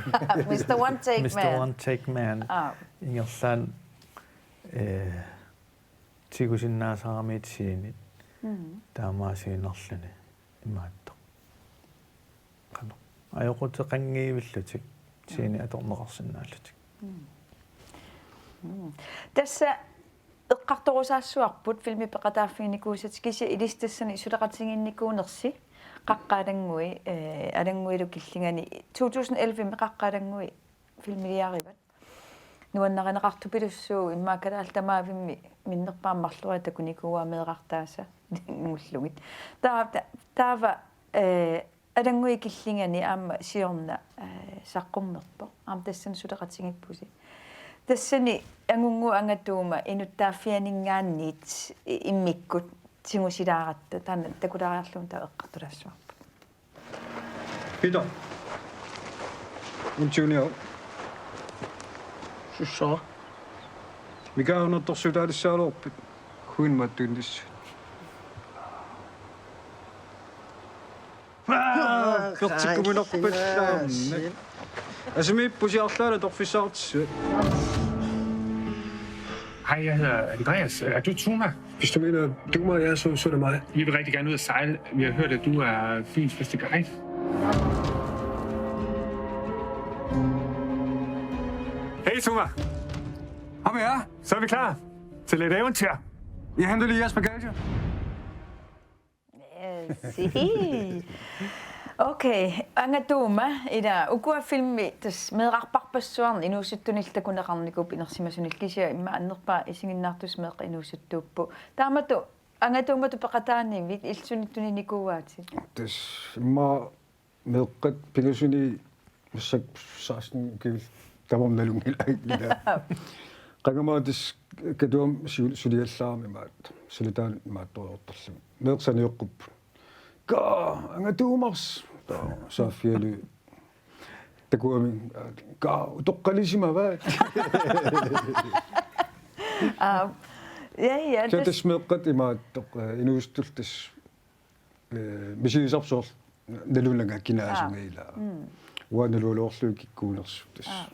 Mister One Take Mister Man. One Take Man. Aa. Ingerlaannaq, eh, tigusinnaasaramiit scenit. Mm. Taamaasiinnarluni imaattoq. ajoquteqanngivillutik scene atorneqarsinnaallutik. Tassa eqqartorusaassuarput filmi peqataaffiginikuusat kisianni ilissi tassani suleqatigiinnikuunersi Qaqqat Alanngui, eh, Alannguilu killingani to tusind elleve-mi Qaqqat Alanngui filmiliarivat. Nuannarineqartupilussuuvoq immaqa kalaallit tamaavimmi minnerpaamik marloriarlugit takunikuuaa meerartaasa ngullugit. Taa-, ta-, taava, eh, Alanngui killingani aamma siorna, eh, saqqummerpoq. Aamma tassani suleqatigiippusi. Tassani Angunnguup angatuuma inuttaaffianinngaanniit i-, immikkut tigusilaaratta. Taanna takulaariarlugu taava eqqartulaassuarput. Peter. Undskyld. Sussa. Mikä on ottossutaalissaaluorpit? Kuin mattuinnis. Pertikkuminorpallaammi. Asimi pusiarlaala torfissaartissat. Hej, jeg hedder Andreas. Er du Tuma? Hvis du mener Duma, ja, så, så er det mig. Vi vil rigtig gerne ud at sejle. Vi har hørt, at du er byens bedste guide. Hey, Tuma. Ham er jeg. Så er vi klar til lidt eventyr. Jeg henter lige jeres bagage. Eh, si. Okay, angatuuma ila ukua filmi tassa meerarpassuarnik inuusuttunillu takuneqarnikuupput inersimasunillu kisianni immaqa annerpaaq isiginnaartussat meeqqat inuusuttuupput. Taamatut angatuumatut peqataanivit illit suna tuninikuuaatit? Tassa immaqa meeqqat pingasuni massakkut seksten ukiullit tamarmik nalunngilaat ila. Qanga aamma tassa Katuami su-, suliallaarami imaattoq. Sulitaanut imaattoriartorluni. Meeqqat sanioqqupput. Kaa, angatuumars. Taava saaffigalugu. Takuami, kaa, utoqqalisimavaat. Aa, ja, ja, Så tassa tassa meeqqat imaattoq, eh, inuusuttullu tassa, eh, misigisarput soorlu nalunaga kinaasunga ilaa. Uanga nalugaluarlugit kikkuunersut tassa. Aa.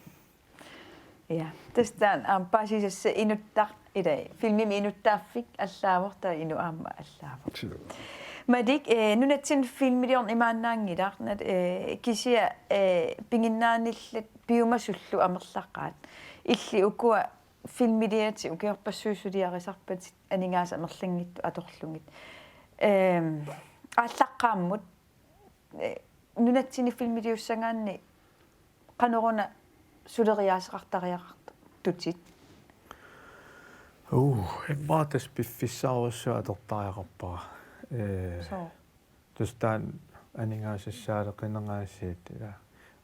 Ja, tassa taanna aamma paasisassaq inuttaq ilai. Filmimi inuttaaffik allaavoq taava inuk aamma allaavoq. Suu. Malik, eh, nunatsinni filmiliorneq imaannaanngilaq, nat-, eh, kisianni, eh, piginnaanillat piumasullu amerlaqaat. Illit ukua filmiliatit ukiorpassuit suliarisarpatit aningaasat amerlanngitsut atorlugit. Ehm, aallaqqaammut, eh, nunatsinni filmiliussagaanni qanoruna suleriaaseqartariaqartutit? Uh, immaqa tassa piffissarujussuaq atortariaqarpara. Eh, Soo. Tassa taanna aningaasassaareqineraasiit ila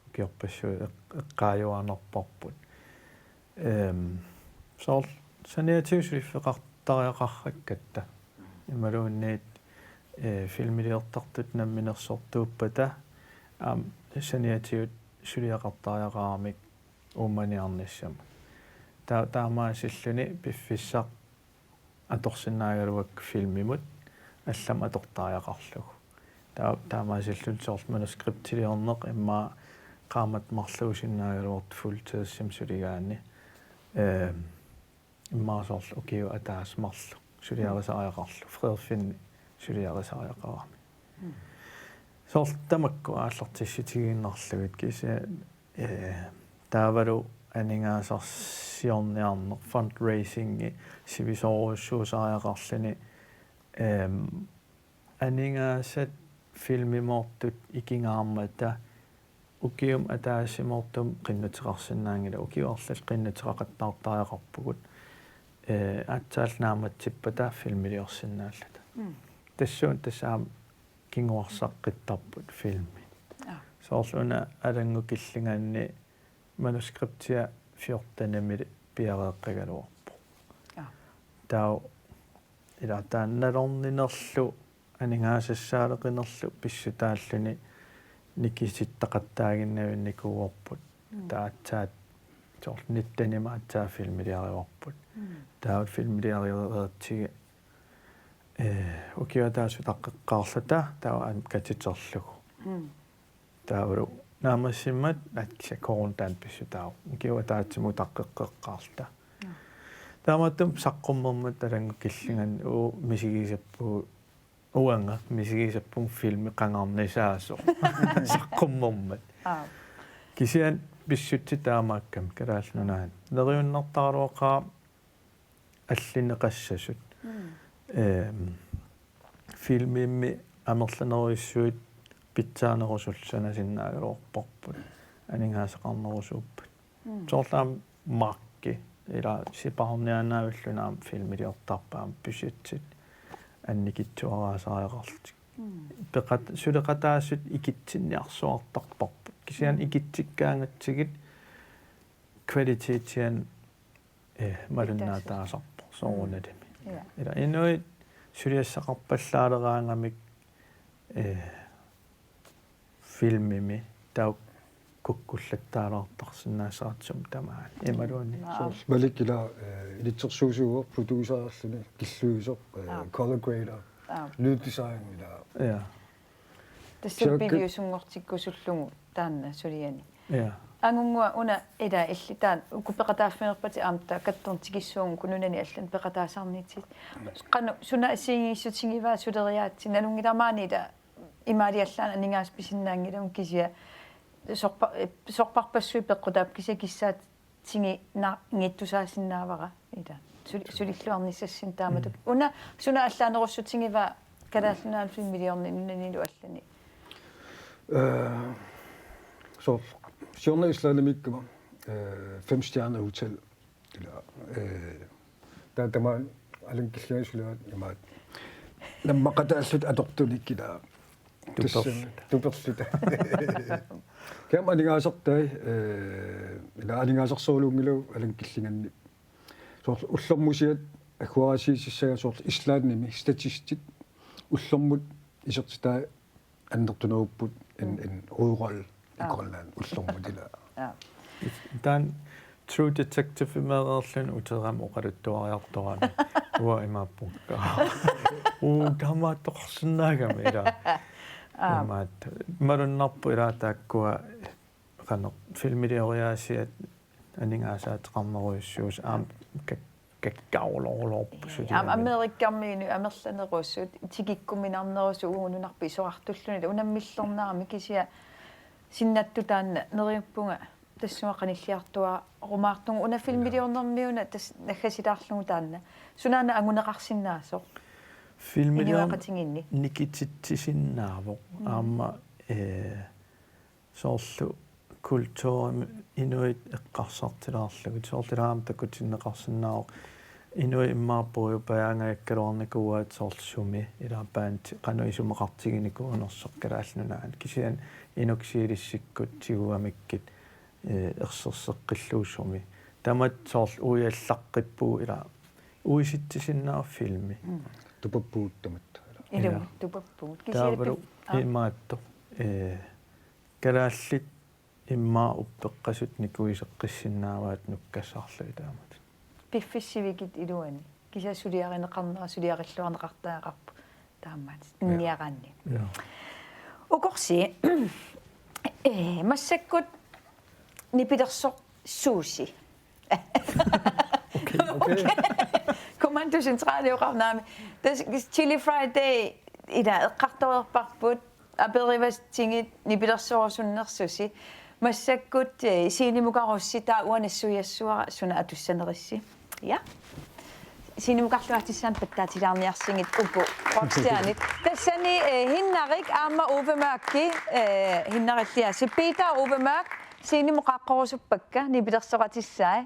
ukiorpassuit eq-, eqqaajuaannarparput. Ehm, soorlu saniatigut suliffeqartariaqarrakkatta. Imaluunniit, eh, filmiliortartut namminersortuuppata aamma saniatigut suliaqartariaqaramik Uummaniarnissamut. Ta-, taamaasilluni piffissaq atorsinnaagaluakka filmimut allamik atortariaqarlugu. Ta-, taamaasilluni soorlu manuskriptiliorneq immaqa qaammatit marluusinnaagaluartut fuldtidsimik suligaanni. Ehm, immaqa soorlu ukiup ataatsip marluk suliarisariaqarlugu, Frederik Finn suliarisariaqarami. Soorlu tamakku aallartissutigiinnarlugit kisianni, eh, taavalu aningaasarsiorniarneq, fundraisingi sivisoorujussuusariaqarluni, ehm, aningaasat filmimoortut ikingaarmata ukiumut ataatsimoortumut qinnuteqarsinnaanngilaq, ukiut arlallit qinnuteqaqattaartariaqarpugut, eh, aatsaat naammatsippata filmiliorsinnaalluta. Mm. Tassuuna tassa aamma kinguarsaqqittarput filmi. Aa. Soorlu una Alanngup killinganni manuskriptia fjortenimili piareeqqagaluarpoq. Aa. Taava ila taanna nalorninerlu aningaasassaaleqinerlu pissutaalluni nikisittaqattaaginnavinnikuuarput. Mm. Taava aatsaat soorlu nittenimi aatsaat filmiliarivarput. Mm. Taava filmiliareeratsigit, eh, ukiup ataatsip utaqqeqqaarluta taava aamma katiterlugu. Mm. Taavalu naammassimmat aatsaat coronap taanna pissutaavoq. Ukiup ataatsimut utaqqeqqeqqaarluta. Mm. Taamaattumik saqqummermat Alanngup killinganni uagut misigisappugut uanga misigisappunga filmi qangarnisaasoq saqqummermat. Aap. Kisianni pissutsit taamaakkami Kalaallit Nunaanni. Neriunnertaraluaqaaq allineqassasut. Mm. Ehm, filmimmi amerlanerujussuit pitsaanerusullu sanasinnaagaluarparput. Aningaasaqarnerusuupput. Mm. Soorlu aamma Marki, ila sipaarniaannavilluni aamma filmiliortarpaa aamma budgetit annikitsuaraasariaqarlutik. Mm. Peqat-, suleqataasut ikitsinniarsuartarparput. Kisianni Mm. ikitsikkaangatsigit kvalitetianut, eh, malunnaataasarpoq soorunalimi. Mm. Ja. Ila inuit suliassaqarpallaaleraangamik, eh, filmimi taakku kukkullattaalaartarsinnaasaat sumi tamaani. Imaluunniit. Aap. Soorlu Malik ila, eh, ilitsersuusiuvoq, producererluni, killuisoq, eh, Aap. Color grader, Aap. Lyddesign ila. Ja. Tassa Siakkut piviusunngortikkusullugu taanna suliani. Ja. Angunngua una ila illit taanna uku peqataaffiginerpatit aamma taava kattorn tikissuunguit nunani allani peqataasarnitit. Qanoq suna assigiinngissutigivaat suleriaatsit, nalunngilara maani ila imaaliallaannaq aningaasat pisinnaanngilagut kisianni sorpa-, sorpassuit peqqutaapput kisianni kissaatiginngittusaasinnaavara ila. Suli-, sulilluarnissassinnik taamatut. Mm. Una suna allaanerussutigivaa Kalaallit Nunaanni filmiliorneq nunanilu allani? Eh, soorlu siorna Islandimiikkama, eh, fem stjernet hotel. Ila, eh, taava tamaani Allan Killinganni suliaat imaattoq. Nammaqataalluta atortunik ila. Tuperluta. Tassami, tuperluta. Kiamma aningaasartai, eh, ila aningaasarsiorlunngilagut Allan Killinganni. Soorlu ullormusiat agguaassiissagaat soorlu Islandimi statistit ullormut isertitai annertunerupput en, Mm. en hovedrolle i Aap. Grønland, ullormut ila. Aap. Taanna True Detective-imeereerluni uterama oqaluttuariartorami. Uanga imaappoq. Uu, taamaattoqarsinnaagami ila. Aap. Imaattoq. Malunnarpoq ila taakkua qanoq filmilioriaasiat aningaasaateqarnerujussuusut aamma kak-, kakkaruloorluarput suli. Aamma Amerikkarmiunut amerlanerusut tikikkuminarnerusut uagut nunarput isorartulluni unammillernarami kisianni sinnattut taanna neriuppunga tassunga qanilliartuarumaartunga una filmiliornermiuna tassa naggasilaarlugu taanna. Sunaana anguneqarsinnaasoq? Filmilior- Inuiaqatigiinni. Nikititsisinnaavoq. Mm. Aamma, eh, soorlu kulturimi inuit eqqarsartilaarlugit, soorlu ila aamma takutinneqarsinnaavoq. Inuit immaqa puiupajaangajakkaluarnikuuaat soorlu sumi, ila band, qanoq isumaqartiginikuunersoq Kalaallit Nunaanni. Kisianni inuk siilissikkut tigugamikkit, eh, erserseqqillugu sumi. Tamatta soorlu uiallaqqippugut ila uisitsisinnaavoq filmi. Mm. Tupappugut tamatta. Ilumut Ila. Tupappugut. Kisianni taavalu pip-, aa. Imaattoq, eh, kalaallit immaqa uppeqqasut nikuiseqqissinnaavaat nukkassarlugit taamatut. Piffissaq sivikitsoq iluani. Kisianni suliarineqarnera suliarilluarneqartariaqarpoq taamaattut. Ja. Inniaraanni. Ja. Ukorsi, eh, massakkut nipilersorsuusi. Okay, okay. Kommandocentrali oqarnermi. Tassa Chili Friday ila eqqartoreerparput, aperivatsigit nipilersorusunnersusi. Massakkut, eh, Siinimukarussi taava uanga nassuiassavara suna atussanerissi. Ja. Siinimukarluatissaanut pattaatilaarniarsigit uku rockstjernit. Tassani, eh, Hinnarik aamma Ove Mørch, eh, Hinnarilliasi. Peter, Ove Mørch, Siinimut qaaqqorusuppakka nipilersoqatissaat.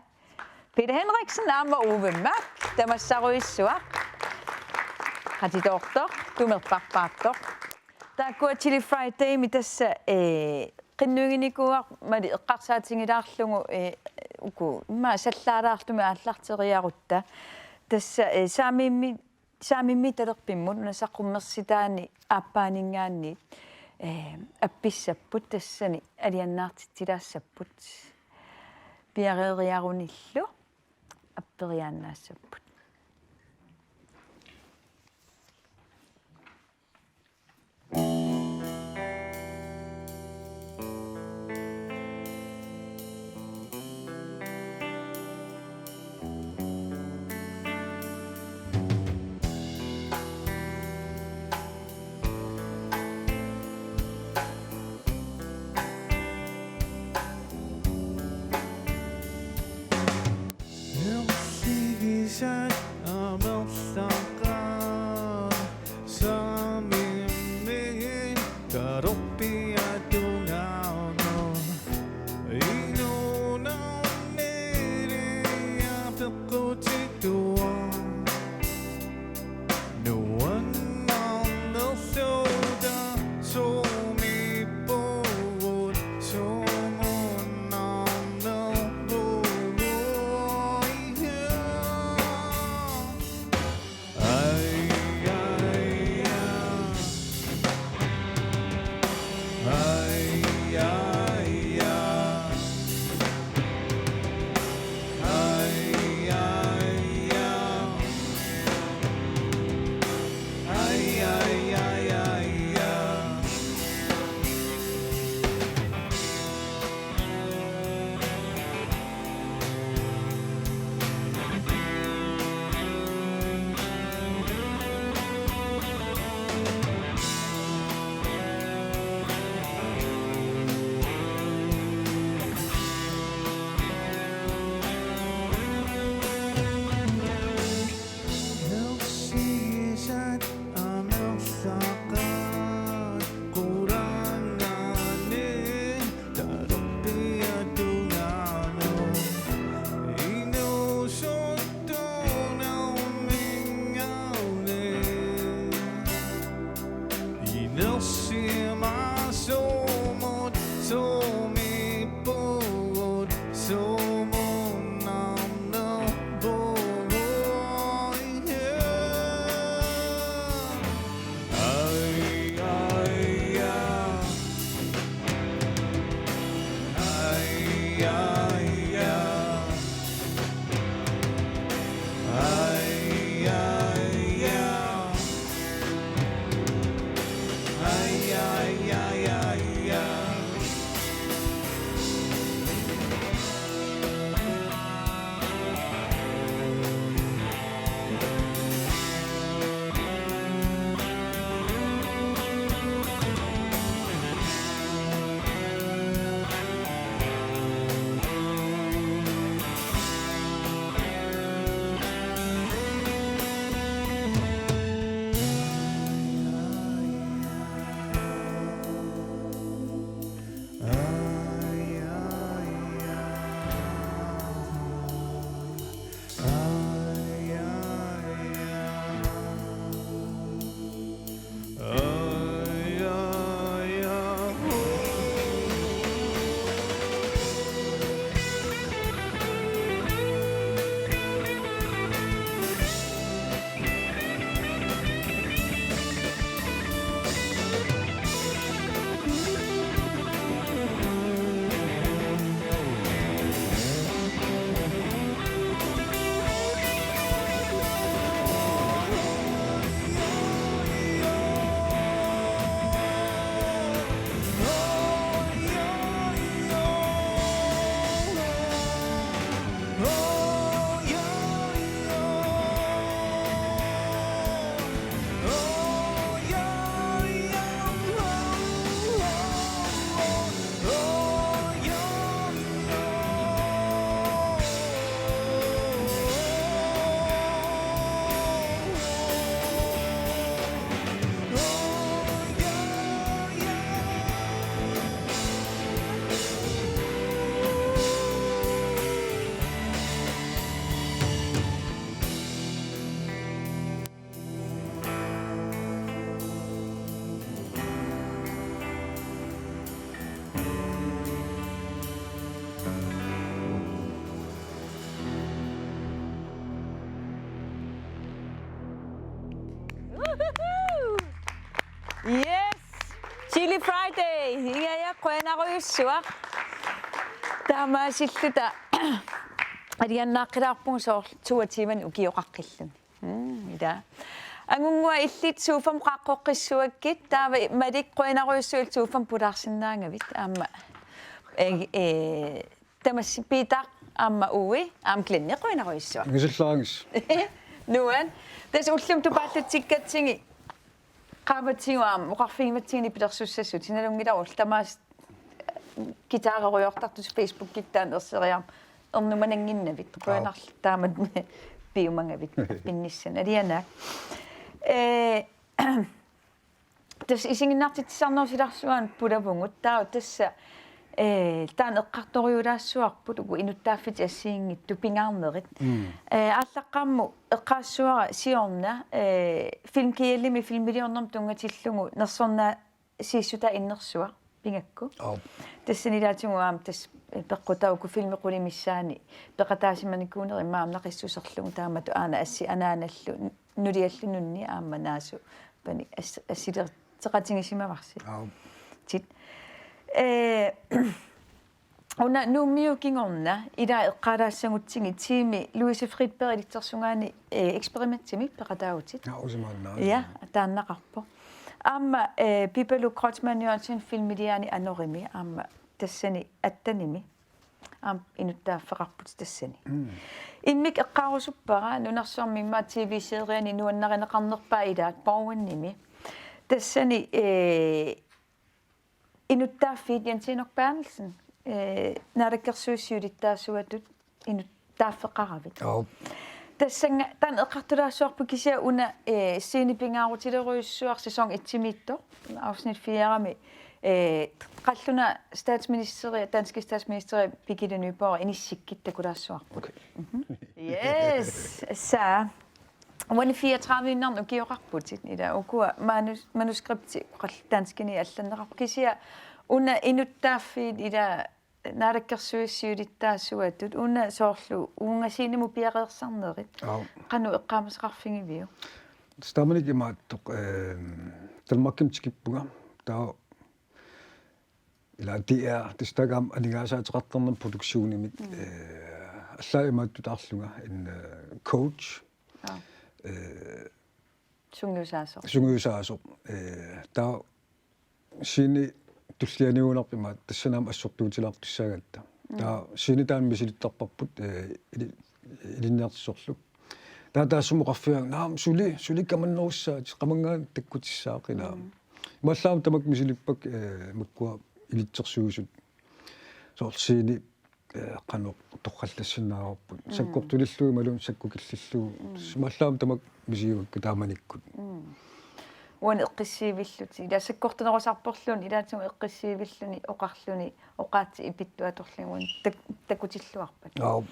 Peter Henriksen aamma Ove Mørch, tamassarujussuaq. Qatitoortoq, tumerparpaartoq. Taakkua Chili Friday-mi tassa, eh, qinnuiginikuuarmali eqqarsaatigilaarlugu, eh, uku, immaqa sallaalaartumik aallarteriarutta. Tassa, eh, Saamimmi, Saamimmiit talerpimmut, una saqqummersitaani aappaaninngaanniit, eh, appissapput tassani alianaartitsilaassapput. Piareeriarunillu apperiaannaassapput. Nuannerluta sumiippugut, sumunnarnerpugut. Ai, ai, ai. Ai, ai, ai. Ai, ai, ai. Ai, ai, ai, ai, ai. Nuussisat amerlaqaat qulangani talerpiata tungaanut inuusuttunerminngaanniit. Inersimasumut sumiippugut, sumunnarnerpugut. Ai, ai, ai. Ai, ai, ai. Ai, ai, ai. Ai, ai, ai, ai, ai. Yes! Chili Friday! Iiaja, qujanarujussuaq. Taamaasilluta alianaaqqilaarpugut soorlu toogtyve ukioqaqqilluni. Mm, ila. Angunnguaq, illit sofa-mut qaaqqoqqissuakkit, taava Malik, qujanarujussuaq illit sofa-mut pulaarsinnaagavit. Aamma, eh, eh, tamassi Peter, aamma Uwe, aamma Glenni, qujanarujussuaq. Ingasallaangis. Nuan. Tassa ullumi tupaallatsikkatsigu qaavatigut aamma oqarfigivatsigit nipilersussassutsit, nalunngilaq ullut tamaasa guitarerujoortartut Facebookikkut taanna erseriarmat ernumanannginnavit. Aap. Qujanarlu taamatut piumagavit pinnissan. Alianaak. Ee, tassa isiginnaartitsisarnerup silarsuaanut pulavugut. Taava tassa Ee, taanna eqqartoriulaassuarput uku inuttaaffitit assigiinngitsut pingaarnerit. Mm. Ee, aallaqqaammut eqqaassavara siorna, ee, Film GL-imi filmiliornermut tunngatillugu nersornaa- siissutaa innersuaq pigakku. Aap. Tassani ilaatigut aamma tassa peqqutaa uku filmit qulit missaanni peqataasimanikuunerit, aamma naqissuserlugu taamatut aana assi anaanallu nuliallu nunni aamma naasut pani ass-, assilerteqatigisimavarsi. Aap. Tit. Ee, una Nuummiut kingorna ila eqqaalaassagutsigit Team Louise Friedberg ilitsersugaani, ee, eksperimentimik peqataavutit. Ja, usimaannaa. Ja, taannaqarpoq. Aamma, eh, Pipaluk Kreutzmann Johansen filmiliaani Anorimi, aamma tassani attenimi. Aamma inuttaaffeqarputit tassani. Mm. Immikkut eqqaarusuppara nunarsuarmi immaqa T V-seriani nuannarineqarnerpaat ilaat Borgenimi. Tassani, eh, inuttaaffiit Jens Enok Berthelsen, eh, naalakkersuisut siulittaasuatut inuttaaffeqaravit. Joo. Tassannga taanna eqqartulaassuarput kisianni una, eh, scenepingaarutilerujussuaq sæson et-imiittoq, afsnit fire-mi, eh, qallunaat statsministeri, danske statsministeri Birgitte Nyborg inissikkit takulaassuarput. Okay. Mhm. Yes, saa. Uani fireogtredive-innarni ukioqarputit, ila ukua manus-, manuskripti qal-, danskini allanneqarput. Kisianni una inuttaaffiit ila naalakkersuisut siulittaasuatut, una soorlu uunga scenimut piareersarnerit. Aap. Qanoq eqqaamasaqarfigiviuk? Tassa taamanikkut imaattoq, ehm, Danmarkimut tikippunga. Taava ila D R, tassa taakku aamma aningaasaateqartarneq produktionimik, mm, eh, allaat imaattutaarlunga en, eh, coach. Aap. Eh, Sungiusaasoq. Sungiusaasoq. Eh, taava scene tullianiugunarpoq imaattoq tassani aamma assortuutilaartussaagatta. Mm. Taava scene taanna misilittarparput, eh, ili-, ilinniartitsisorlu. Taava taassuma oqarfigaanga, naamik suli, suli kamannerussaatit, qamanngaanniit takkutissaaq ila. Mm. Imaallaat aamma tamakku misilippakka, eh, makkua ilitsersuisut. Soorlu scene, eh, qanoq torrallassinnaavarput. Mm. Sakkortulillugu imaluunniit sakkukillillugu. Mm. Imaallaat aamma tamakku misigivakka taamanikkut. Mm. Uani eqqissiivillutit. Ila sakkortunerusarporluunniit ilaatigut eqqissiivilluni oqarluni oqaatsit ipittuatorlugit uani tak-, takutilluarpat. Aap.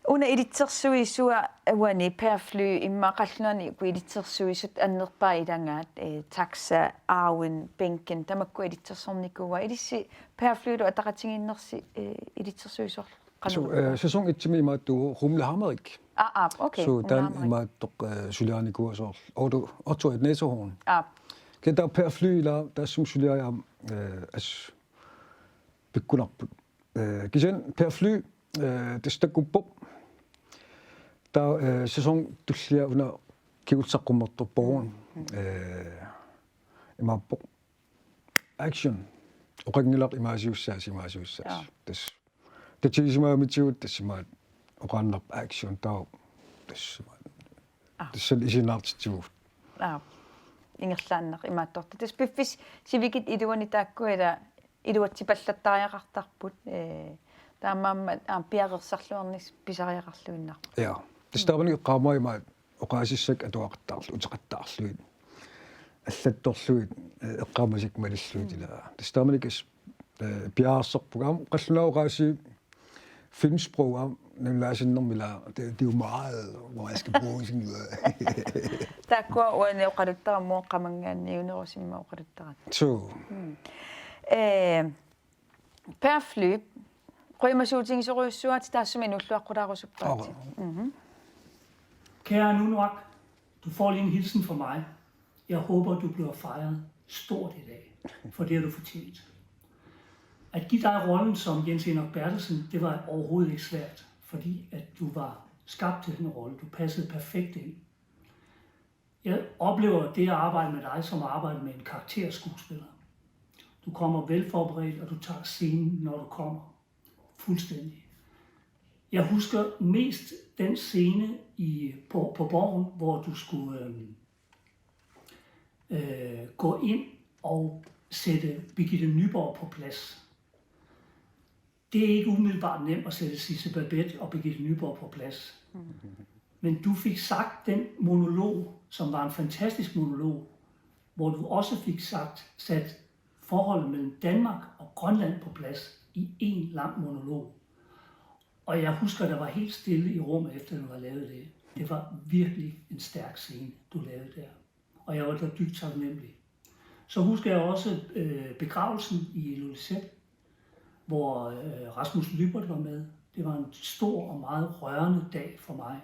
Una ilitsersuisua uani Per Fly immaqa qallunaanit uku ilitsersuisut annerpaat ilagaat, eh, Taxa, Arven, Bænken, tamakku ilitsersornikuuaat. Ilissi Per Flylu ataqatigiinnersi, eh, ilitsersuisorlu qanoq? Suu, eh, sæson et-imi imaattuuvoq Humle Hammerik. Aa, aap, okay. Suu, taanna Humle Hammerik. Imaattoq, eh, suliarinikuuaa soorlu Otto, Otto et Næsehorn. Aap. Kisianni Per Fly ila taassuma suliaraa aamma, eh, assut pikkunarput. Eh, kisianni Per Fly, eh, tassa takkuppoq. Taava, eh, sæson tullia una kingulleq saqqummertoq Borgen. Mm. Eh, imaappoq. Action. Oqanngilaq imaasiussaasi, imaasiussaasi. Joo. Tassa. Tatigisimagamitsigut tassa imaattoq oqaannarpoq action taava. Tassa imaattoq. Aa. Tassani isiginnaartitsivugut. Aa. Ingerlaannaq imaattortoq. Tassa piffissaq sivikitsoq iluani taakku ila iluatsipallattariaqartarput. Ee, taamaammat aamma piareersarluarnissaq pisariaqarluinnarpoq. Ja. Tassa taamani eqqaamavara imaattoq oqaasissakka atuaqattaarlugit, uteqattaarlugit, allattorlugit, eh, eqqaamasakka malillugit, mm, ila. Tassa taamanikkut, eh, piareersarpunga aamma qallunaat oqaasii filmsprog aamma nunaasinnermi ila, det, det er jo meget, hvor jeg skal bruge sådan noget. Taakkua uani oqaluttaratta, aamma qamanngaanniit unerusimma oqaluttaratta. Suu. Mm. Eh, Per Fly, qujamasuutigisorujussuuatit taassuma inuulluaqqulaarusuppaatit. Aa. Mhm. Kære Nunuaq, du får lige en hilsen fra mig. Jeg håber, du bliver fejret stort i dag, for det har du fortjent. At give dig rollen som Jens Enok Berthelsen, det var overhovedet ikke svært, fordi at du var skabt til den rolle. Du passede perfekt ind. Jeg oplever det at arbejde med dig som at arbejde med en karakterskuespiller. Du kommer velforberedt, og du tager scenen, når du kommer. Fuldstændig. Jeg husker mest den scene i, på, på Borgen, hvor du skulle, øhm, øh, gå ind og sætte Birgitte Nyborg på plads. Det er ikke umiddelbart nemt at sætte Sidse Babett og Birgitte Nyborg på plads. Mm. Men du fik sagt den monolog, som var en fantastisk monolog, hvor du også fik sagt, sat forholdet mellem Danmark og Grønland på plads i en lang monolog. Og jeg husker, der var helt stille i rummet, efter den var lavet det. Det var virkelig en stærk scene, du lavede der. Og jeg var da dybt taknemmelig. Så husker jeg også øh, begravelsen i Ilulissat, hvor øh, Rasmus Lyberth var med. Det var en stor og meget rørende dag for mig.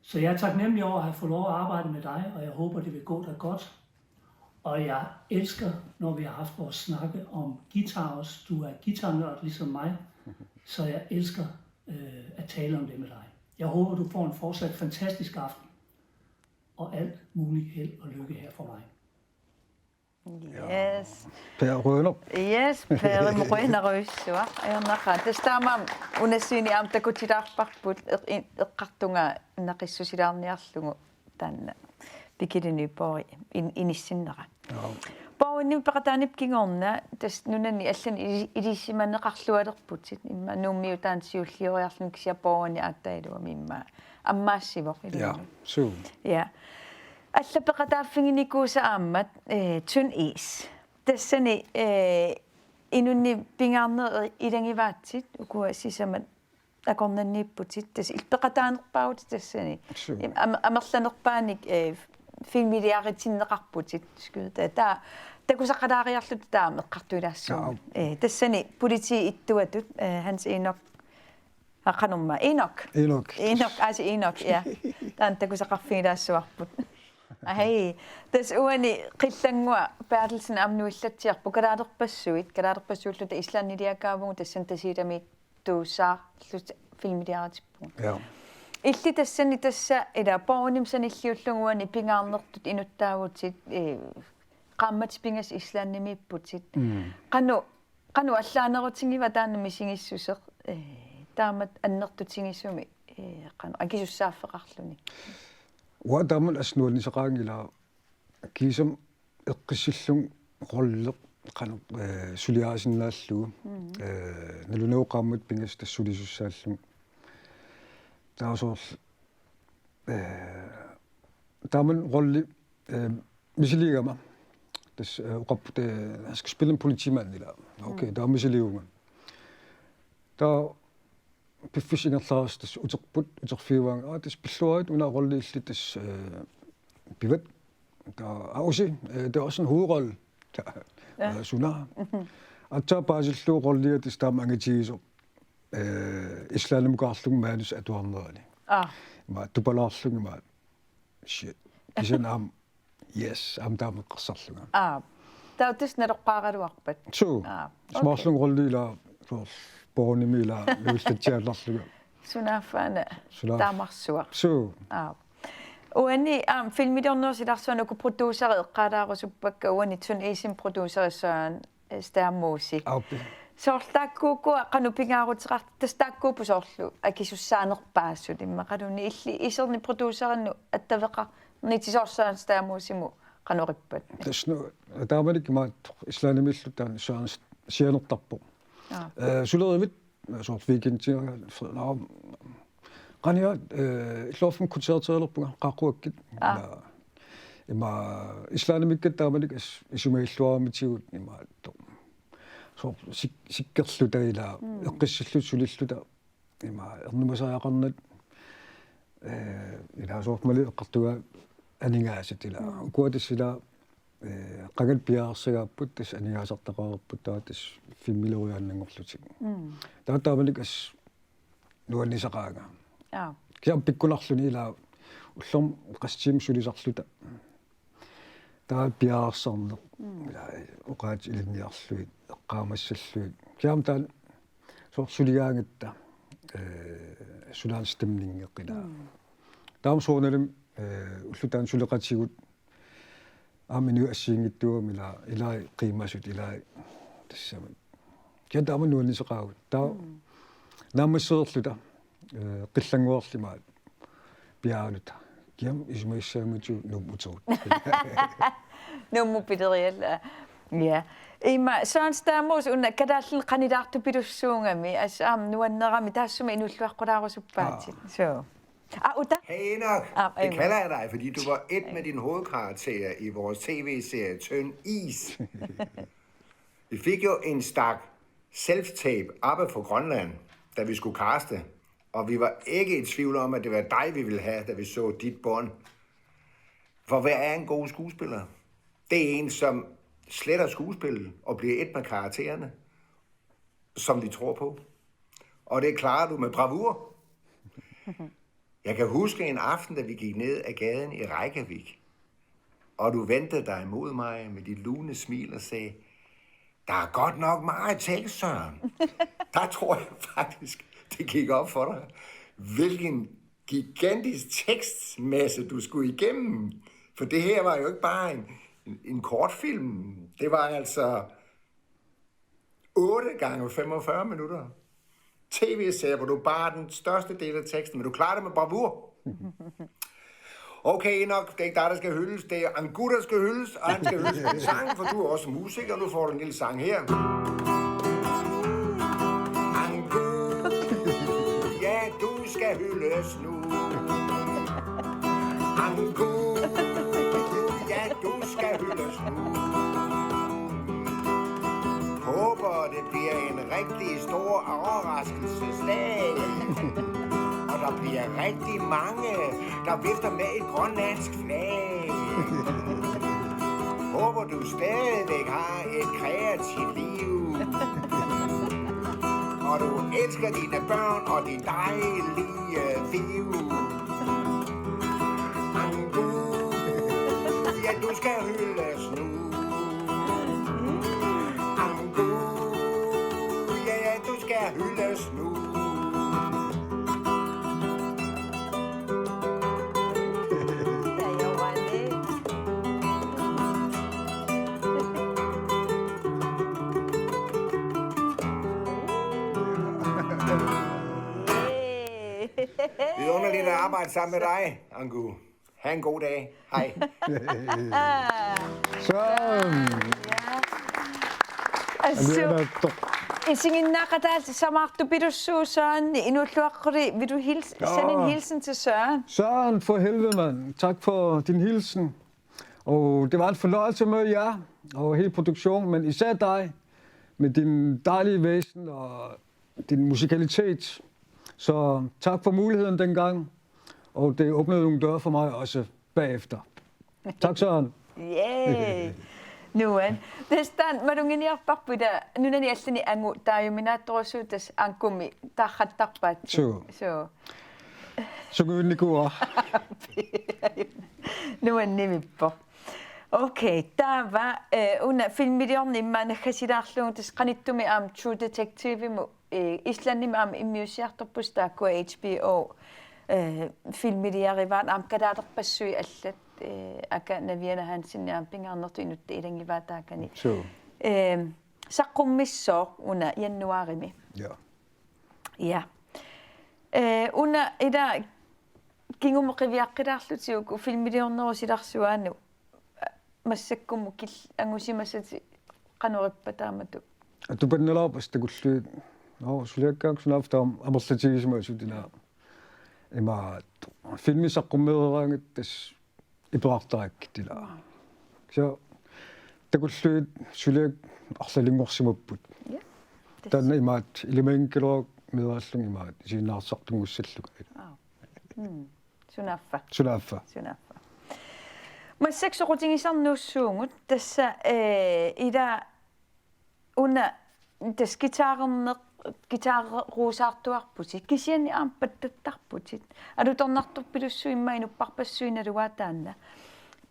Så jeg er taknemmelig over at have fået lov at arbejde med dig, og jeg håber, det vil gå dig godt. Og jeg elsker, når vi har haft vores snakke om guitar også. Du er guitarnørd ligesom mig, så jeg elsker øh, at tale om det med dig. Jeg håber, du får en fortsat fantastisk aften, og alt muligt held og lykke her for mig. Yes. Per Rønner. Yes, Per Rønner. Ajornaqaaq. Tassa taama una scene aamma takutilaarparput eq-, in-, eqqartugaannaqissusilaarniarlugu taanna Pikkelinik Poorip in-, inissinnera. Poorip peqataanip kingorna tassa nunani allani ili-, ilisimaneqarlualerputit immaqa Nuummiut taanna siullioriarluni kisianni Poorip aatsaat iluamik immaqa ammaassivoq. Ja, suu. Ja. Alla peqataaffiginikuusa aamma eh, Tynd Is. Tassani eh, inunnik pingaarnerit ilagivaatsit ukua sisamat akornanniipputit tassa illit peqataanerpaavutit tassani. Suu. Im-, am-, amerlanerpaanik eh, filmiliaritinneqarputit skuuta. Taava takusaqalaariarluta taama eqqartuilaassuunga. Jaa. Eh, tassani politiit ittuatut eh, Hans Enok Aa, qanormaa? Enok. Enok. Enok, aasi Enok, ja. Taanna takusaqarfigilaassuarput. Ahai. Tassa uani Qillannguaq Berthelsen aamma nuillatsiarpoq kalaalerpassuit, kalaalerpassuulluta Islandiliakaavugut tassani Tasiilamiittuusaarluta filmiliaritippugut. Ja. Illit tassani tassa ila Poorip sanilliullugu uani pingaarnertut inuttaavutit, eh, qaammatit pingasut Islandimiipputit. Mm. Qanoq Qanoq allaanerutigiva taanna misigissuseq, eh, taamatut annertutigisumik, eh, qanoq akisussaaffeqarluni? Uanga taamatut assut nuannisaqaanga ila kiisami eqqissillugu rolli qanoq eh, suliarisinnaallugu. Eh, nalunagu qaammatit pingasut tassa sulisussaallugit. Taava soorlu eh, taamatut rolli eh, misiligama. Tassa eh, oqarput eh, jeg skal spille en politimand ila. Okay, taava misiligama. Taava piffissap ingerlareersoq tassa uterput, uterfigaanga. Aa, tassa pilluarit una rolli illit tassa eh, pivat. Taava aa, usi, eh, det er også en hovedrolle. Taava, eh, suna. Aatsaat paasillugu rollia tassa taama angitigisoq. Eh, Islandimukaarlunga manus atuarnerani. Aa. Ima tupalaarlunga ima. Shit. Kisianni aamma yes, aamma taama eqqarsarlunga. Aa. Taava tassa naloqqaaraluarpat? Suu. Aa, Smaarlunga rolli ila soorlu Poorip ila nuillatsiaannarlunga. Sunaaffa-una Sunaaffa. Taamarsuaq. Suu. Aa. Uani aamma filmiliornerup silarsuani uku producerit eqqaalaarusuppakka uani Tynd Isimi produceri Søren eh, Stærmosi. Aappi. Soorlu taakkuuku qanoq pingaaruteqart-, tassa taakkuupput soorlu akisussaanerpaasut immaqaluunniit illit iserni producerinut attaveqarnitit soorlu Søren Stærmosimut qanoq ippat? Tassa nu, taamanikkut imaattoq Islandimiilluta taanna Søren sianertarpoq. Aa. Eh, sulerivit, soorlu weekendiga, fre-, nå, qanoq, eh, illoqarfimmut koncertereerpunga, qaaqquakkit. Aa. Ima, ima Islandimiikkatta taamanikkut as-, isumagilluaramitigut imaattoq. Soorlu sik-, sikkerluta ila, eqqissilluta sulilluta. Ima ernumasariaqarnata, eh, ila soorlu Malik eqqartugaa aningaasat ila. Ukua tassa ila, eh, qangali piareersagaapput tassa aningaasartaqareerput taava tassa filmileriaannanngorlutik. Taava taamanikkut as-, nuannisaqaanga. Aa. Kisianni pikkunarluni ila ullormut qassit tiimit sulisarluta. Taava piareersarneq. Ila oqaatsit ilinniarlugit, eqqaamassallugit. Kisianni taanna soorlu suligaangatta, eh, sunaana stemningi ila. Taama soorunalimi, eh, ulloq taanna suleqatigut aamma inuit assigiinngitsuugami ila, ilai qiimasut, ilai tassami. Kisianni taama nuannisaqaagut. Taava naammassereerluta, eh, Qillannguarli imaat piaarluta. Kisianni isumagissagamiitigut Nuummut uterut. Nuummut pileriarluta. Ja. Ima Søren Stærmos una kalaallinik qanilaartupilussuugami, assut aamma nuannerami taassuma inuulluaqqulaarusuppaatit. Aa. Suu. Aa, uta. Hey Enok, Ah, det Enok. kalder jeg dig, fordi du var et med din hovedkarakter i vores tv-serie Tynd Is. Vi fik jo en stak self-tape oppe fra Grønland, da vi skulle kaste, og vi var ikke i tvivl om, at det var dig, vi ville have, da vi så dit bånd. For hvad er en god skuespiller? Det er en, som sletter skuespillet og bliver et med karaktererne, som vi tror på. Og det klarer du med bravur. Jeg kan huske en aften, da vi gik ned ad gaden i Reykjavik, og du vendte dig mod mig med dit lune smil og sagde: "Der er godt nok meget tekst, Søren." Der tror jeg faktisk, det gik op for dig, hvilken gigantisk tekstmasse, du skulle igennem. For det her var jo ikke bare en, en, en kortfilm. Det var altså otte gange femogfyrre minutter tv-serie, hvor du bare er den største del af teksten, men du klarer det med bravur. Okay, Enok, det er ikke dig, der skal hyldes. Det er Angu, der skal hyldes, og han skal hyldes med en sang, for du er også musiker, og nu får du en lille sang her. Angu, ja, du skal hyldes nu. Angu, ja, du skal hyldes nu. Håber, det bliver en rigtig stor overraskelsesdag. Og der bliver rigtig mange, der vifter med et grønlandsk flag. Håber, du stadigvæk har et kreativt liv. Og du elsker dine børn og din dejlige liv. Angu, ja, du skal hyldes nu. Angu, ja, ja, du skal hyldes nu. Vidunderligt at arbejde sammen med dig, Angu. Ha' en god dag. Hej. Søren! Assut Alianattoq. isiginnaaqataallu samaartupilussuusoq Inuulluaqquli, vil du hilse, sende en hilsen til Søren? Søren, for helvede, mand. Tak for din hilsen. Og det var en fornøjelse at møde jer og hele produktionen, men især dig med din dejlige væsen og din musikalitet. Så tak for muligheden dengang, og det åbnede nogle døre for mig også bagefter. Tak, Søren. Yay! Nuann. Tassa taanna maluginiarparput, ila nunani allani Angu taajuminaattorujussuuvoq, tassa Angummi tarrattarpaat. Suu. Suu. Sungiunnikuuara. Nuannimippoq. Okay, taava eh, una filmiliorneq immaqa naggasilaarlugu, tassa qanittumi aamma True Detective-imut eh, Islandimi aamma immiussiartorpusi, taakkua H B O eh, filmiliarivaat, aamma kalaalerpassuit allat, eh, aka Naviana Hansen aamma pingaarnertut inuttut ilanngivaataakani. Suu. Eh, saqqummissooq una januaarimi. Ja. Ja. Eh, una ila kingumut qiviaqqilaarlutit uku filmiliornerup silarsuaanut, massakkumut kil-, angusimasatit qanoq ippa taamatut? Atupannaalaarpasi takullugit. Nå, suliakkaakku sunaaffa taama amerlatigisimasut ila. Ima filmi saqqummereeraangatta tassa iperartarakkit ila. Så takullugit suliakka arlalinngorsimapput. Ja. Taanna imaattoq ilimaginngikkaluarukku meeraallunga imaattoq isiginnaarsartunngussallugu. Au. Mm. Sunaaffa. Sunaaffa. Sunaaffa. Massakkut soqutigisarnuussuugut, tassa eh, ila una tassa guitarerneq, guitarerusaartuarputit, kisianni aamma pattattarputit. Alutornartorpilussuit immaqa inupparpassuit nalugaat taanna.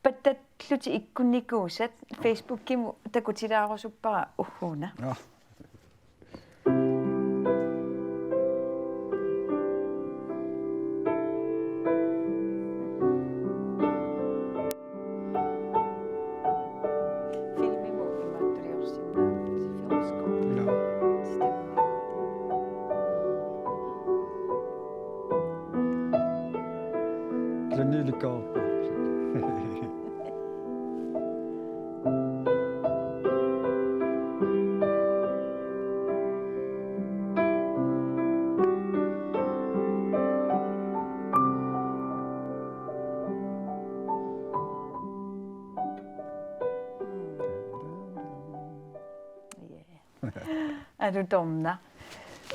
Pattallutit ikkunnikuusat Facebookimut takutilaarusuppara ugguuna. Ja. Filmimut imaattuliorsinnaavusi filmscore. Ja. Lanilikkaarpa. Alutornaq.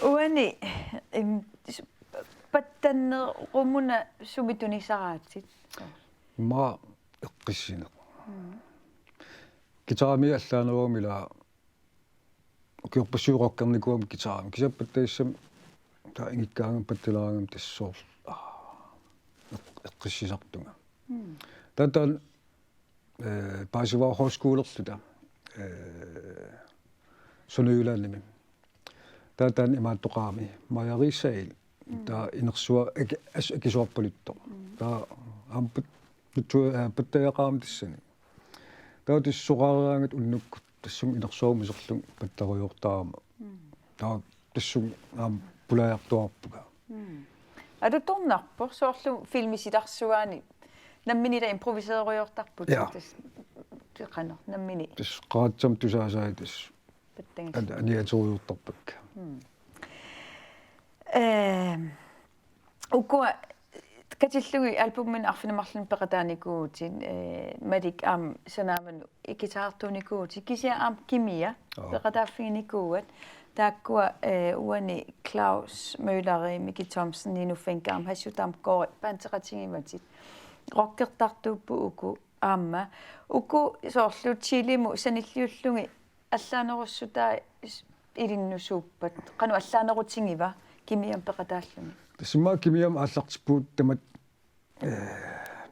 Uani, im, s-, pattannerup una sumi tunisaraatit? Immaqa eqqissineq. Guitarimi allaanerugami ila ukiorpassuit rockernikuugama guitarimi. Kisianni pattagissami taava ingikkaangama pattaleraangama tassa soorlu, aa, eq-, eqqissisartunga. Taava taanna, eh, paasivara højskolerluta, eh, Sønderjyllandimi. Taava taanna imaattoqarami Maja Riisail. Taava inersua aki-, as-, akisuarpaluttoq. Taava aamma pat-, pattu-, eh, pattagaqarami tassani. Taava tassa soraaraangat unnukkut tassami inersuarmi iserlunga pattarujoortarama. Taava tassami aamma pulaajartuarpunga. Alutornarpoq soorlu filmisilarsuaani nammineq ila improviseerujoortarputit. Ja. Tassa qanoq nammineq. Tassa qaratsam tusaasai tassa. Pattagis. An-, aniaterujoortarpakka. Ehm, ukua katillugit albumimik arfineq-marlunnik peqataanikuuvutit, eh, Malik aamma sanaamanut guitarertuunikuuvutit, kisianni aamma Kimia Aap. Peqataaffiginikuuat, taakkua, eh, uani Claus Møller, Miki Thomsen, Nino Fencker aamma Hassut aamma Kåre bandeqatigivatit. Rockertartuupput uku aamma. Uku soorlu Chilemut sanilliullugit allaanerussutai s-, ilinnusuuppat? Qanoq allaanerutigiva Kimiamik peqataalluni? Tassa immaqa Kimiamik aallartippugut tamatta, eh,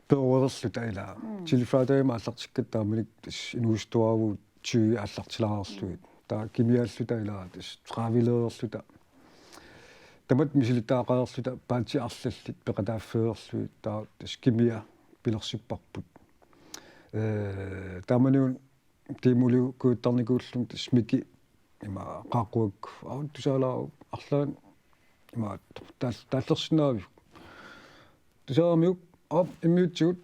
peeruerluta ila. Chile Fridaymi aallartikkatta taamanikkut tassa inuusuttuaravugut tyve aallartilaarlugit. Taava Kimiaalluta ila tassa tredivelerluta. Tamatta misilittagaqareerluta bandit arlallit peqataaffeerlugit taava tassa Kimia pilersipparput. Eh, taamaniuna demoliukujuttarnikuullunga tassa Miki ima qaaqquakku, aap, tusaalaaruk arlaannik ima taal-, taallersinnaaviuk. Tusaaramiuk, aap, immiutsigut,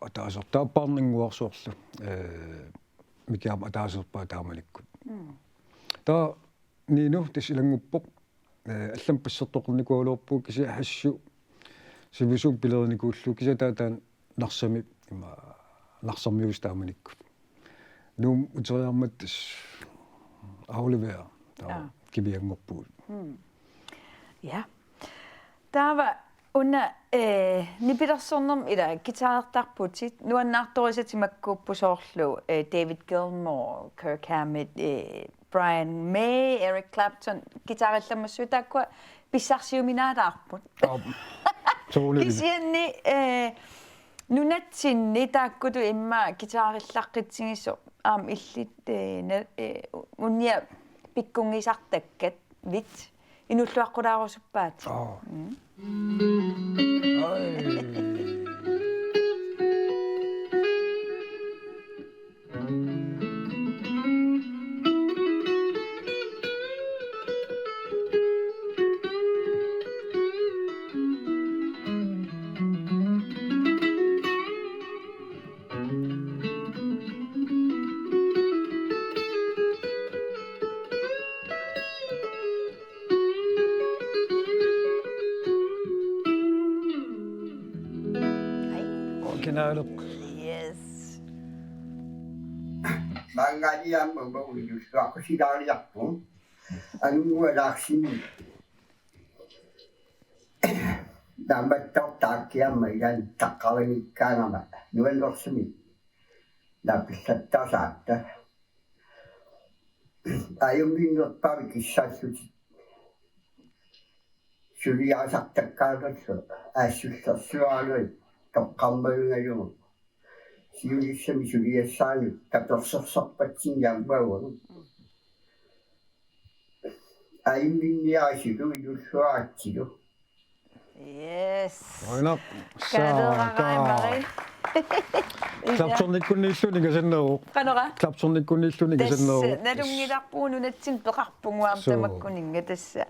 ataaseq taappaarninnguarsuarlu, eh, Miki aamma ataaseerpaa taamanikkut. Taava Nino tassa ilannguppoq, eh, allamik bassertoqarnikuugaluarpugut kisianni Hassut sivisuumik pilerinikuullugu kisianni taava taanna Narsami, ima, Narsarmiusoq taamanikkut. Nuummut uteriarmat tassa afleverer taava Aap. Kimianngorpugut. Ja. Taava una, eh, nipilersornermi ila guitarertarputit, nuannaartorisatit makkuupput soorlu, eh, David Gilmour, Kirk Hammett, eh, Brian May, Eric Clapton, guitarillammassui taakkua pissarsiuminaalaarput. Aap. Soorunami. Kisianni, eh, nunatsinni taakkulu immaqa guitarillaqqitsigisoq aamma illit, eh, na-, eh, unia pikkunngisartakkatit inuulluaqqulaarusuppaat. Aap. Mm. Ai. Hej. Original. Yes. Maanngaanniit aamma uagut inuusuttuaqqusulaariarpugut. Anunnguaq Larsen. Naammattoq taakkiamma ilaanni taqqarinngikkaangama nuannersumik naapillattasaatta. Aajunngitsorpaavi kissaallutik suliarisartakkaangassu aassullersuaaneri toqqarmavigalugu. Siunissami suliassaanut tapersersorpatsinnik aamma uagut. Aajunngikkaangatsilu inuulluaratsilu. Yes. Aina. Kaaleraraimari. Klapsornikkunniilluunniit ingasanneruvoq. Qanoq? Klapsornikkunniilluunniit ingasanneruvoq. Tassa, nalunngilarput nunatsinni peqarpugut aamma. Suu. Tamakkuninnga tassa.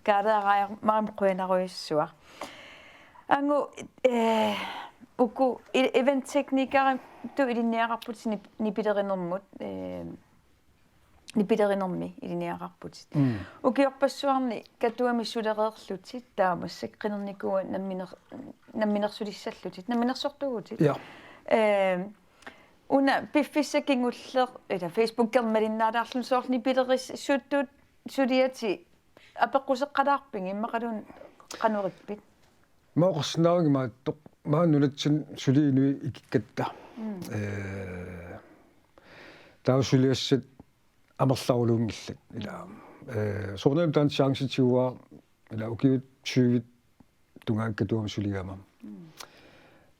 Kaaleraraimari qujanarujussuaq. Angu, eh, uku i-, eventteknikeritut ilinniagaqarputit nip-, nipilerinermut, eh, nipilerinermi ilinniagaqarputit. Mm. Ukiorpassuarni Katuami sulereerlutit taava massakkut qinernikuua namminer-, namminersulissallutit, namminersortuuvutit. Ja. Eh, una piffissaq kingulleq, ila Facebookermi malinnaalaarluni soorlu nipilerissutut suliatit apeqquseqqalaarpigit immaqaluunniit qanorippit? Immaqa oqarsinnaavunga imaattoq, maani nunatsinni suli inuit ikikkatta. Mm. Eh, taava suliassat amerlarulerlugit ila. Eh, soorunami taanna chance tiguara ila ukiut tyve tungaanut Katuami suligama. Mm.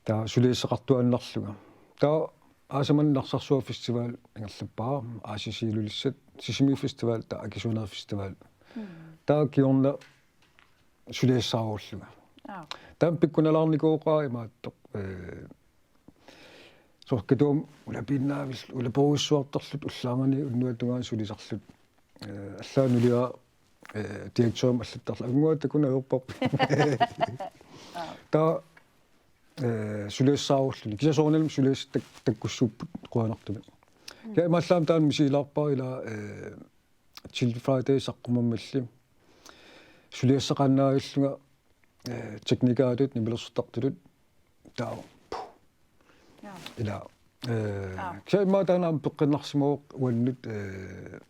Taava suliassaqartuaannarlunga. Taava aasaq manna Narsarsuaq Festival ingerlappara, aasiit Ilulissat, Sisimiut Festival, taava Akisuuneeq Festival. Mm. Taava kingorna suliassaarullunga. Aap. Taanna pikkunalaarnikuuvoq imaattoq, eh, soorlu Katuami ulapiinnaavilluta, ulaperujussuartarluta ullaarnani unnuap tungaanut sulisarluta. Eh, allaat nuliara, eh, direktørimut allattarlugu: Annguaq, takuneq ajorparput? Aap. Taava, eh, suliassaarulluni. Kisianni soorunami suliassat tak-, takkussuupput qujanartumik. Mm. Kisianni imaallaat taanna misigilaarpara ila, eh, Chill Friday saqqummermalli suliassaqaannaavillunga, eh, teknikeritut, nimilersortartutut, taava, puh. Jaa. Ila, eh, Aap. Kisianni immaqa taanna aamma peqqinnarsimavoq uannut, eh,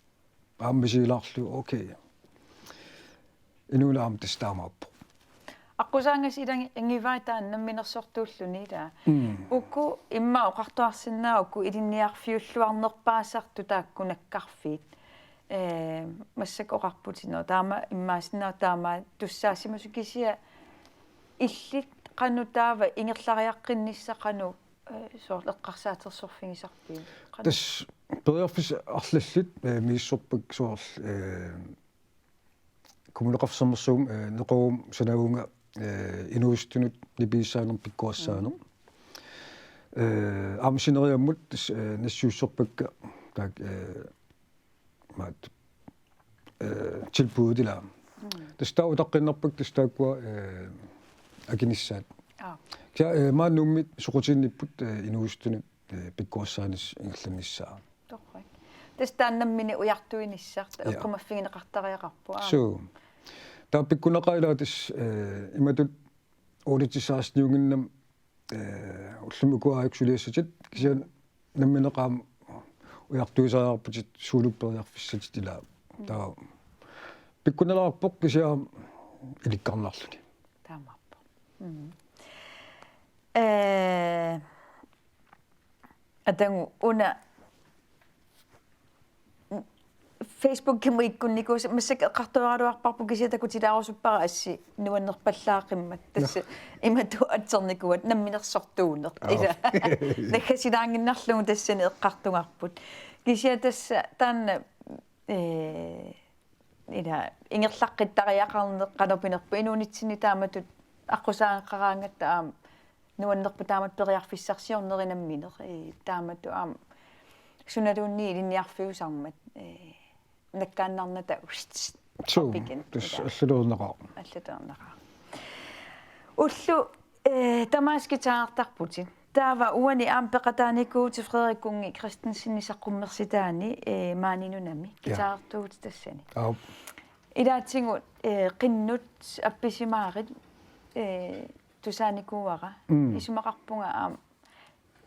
aamma misigilaarlugu, okay. Inuuneq aamma tassa taamaappoq. Aqqusaagassat ilagivaat taanna namminersortuulluni ila. Mm. Uku immaqa oqartuarsinnaavakka ilinniarfiulluarnerpaasartut taakku nakkarfiit. Eh, massakkut oqarputit, nå, taama imaassinnaavoq taama tussaassimasut, kisianni illit qanoq taava ingerlariaqqinnissat qanoq, eh, soorlu eqqarsaatersorfigisarpiuk? Qanoq? Tassa periarfissat arlallit, eh, misissorpakka soorlu, eh, Kommuneqarfik Sermersuumi, eh, Neqeruumut sanavunga, eh, inuusuttunut nipigissaanermut pikkorissaaneq. Mm. Eh, aamma sineriammut tassa, eh, nassiusserpakka taakku, eh, maat, eh, tilbudit ila. Mm. Tassa taava utaqqinnerpakka tassa taakkua, eh, akinissaat. Aap. Kisianni, eh, maani Nuummi soqutiginnipput, eh, inuusuttunut, eh, pikkorissaaneq ingerlannissaa. Torrak. Tassa taanna nammineq ujartuinissaq, ja, eqqumaffigineqartariaqarpoq, aap. Suu. Taava pikkunaqaaq ila tassa, eh, imatut otte til seksten-iunnginnami, eh, ullumi ukua aajuku suliassatit, kisianni nammineq aamma ujartuisariaqarputit suulupperiarfissatit ila. Mm. Taava pikkunalaarpoq kisianni ilikkarnarluni. Taamaappoq. Mm. Eh, Atagu una Facebookimi ikkunnikuusa massakkut eqqartoraluarparput, kisianni takutilaarusuppara assi nuannerpallaaqimmat. Tassa, nå, imatut atsernikuuat namminersortuuneq. Aap. Ila. Naggasilaannginnarlugu tassani eqqartugarput. Kisianni tassa taanna, eh, ila ingerlaqqittariaqarneq qanoq pinerpoq, inuunitsinni taamatut aqqusaagaqaraangatta aamma nuannerpoq taamatut periarfissarsiorneq nammineq, ee, taamatut aamma sunaluunniit ilinniarfiusarmat, ee, nakkaannarnata, suu, appikin, tassa ila, allatuarnaqaaq. Allatuarnaqaaq. Ullut, ee, tamaasa guitarertarputit. Taava uani aamma peqataanikuuvutit Frederik Kunngi Kristensenip saqqummersitaani, ee, Maani Nunami. Ja. Guitarertuuvutit tassani. Aap. Ilaatigut, ee, qinnut appisimaarit, ee, tusaanikuuara. Mm. Isumaqarpunga aamma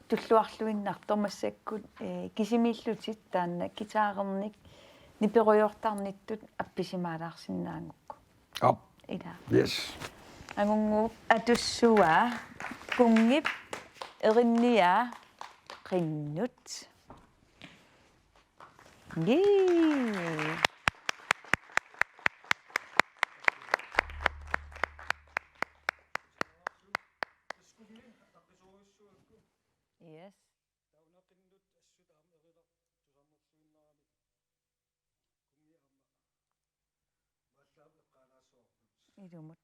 tulluarluinnartoq massakkut, ee, kisimiillutit taanna guitarernik niperujoortarnittut appisimaalaarsinnaagukku. Aap. Ila. Yes. Angunnguup atussua, Kunngip erinniaa, qinnut. Yay! Yes. Ilumut.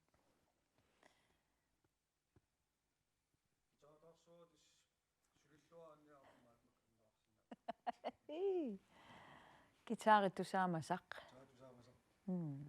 Guitari tusaamasaq. Mm.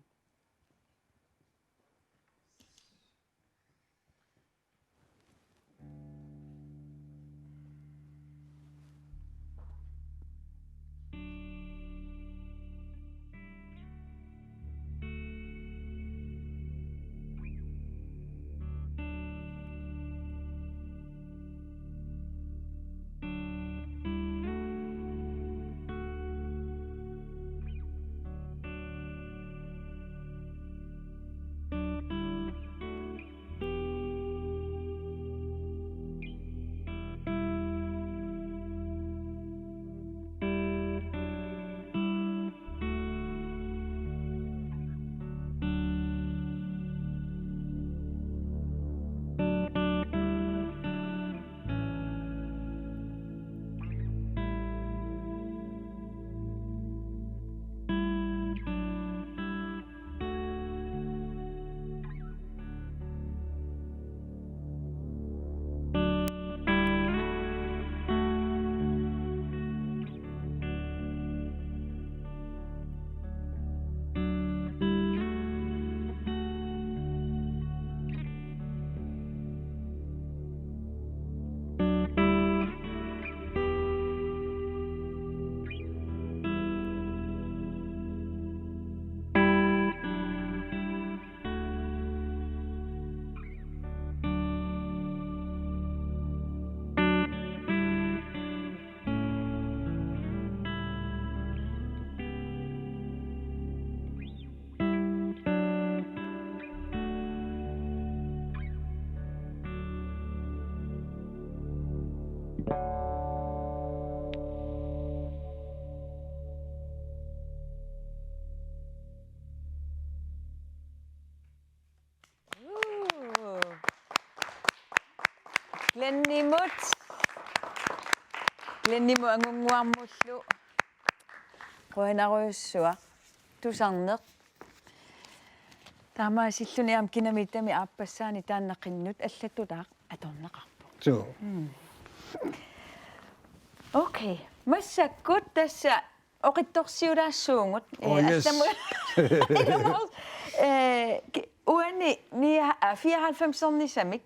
Glennimut. Glennimut Angunnguarmullu. Qujanarujussuaq. Tusarneq. Taamaasilluni aamma kinamiittami aappassaani taanna qinnut allattutaaq atorneqarpoq. Suu. Mm. Okay. Massakkut tassa oqitsorsiulaassuugut. Oh, eh, yes. Allamut. Allamut. Eh, ki-, uani nia-, ah, fireoghalvfemsernisamik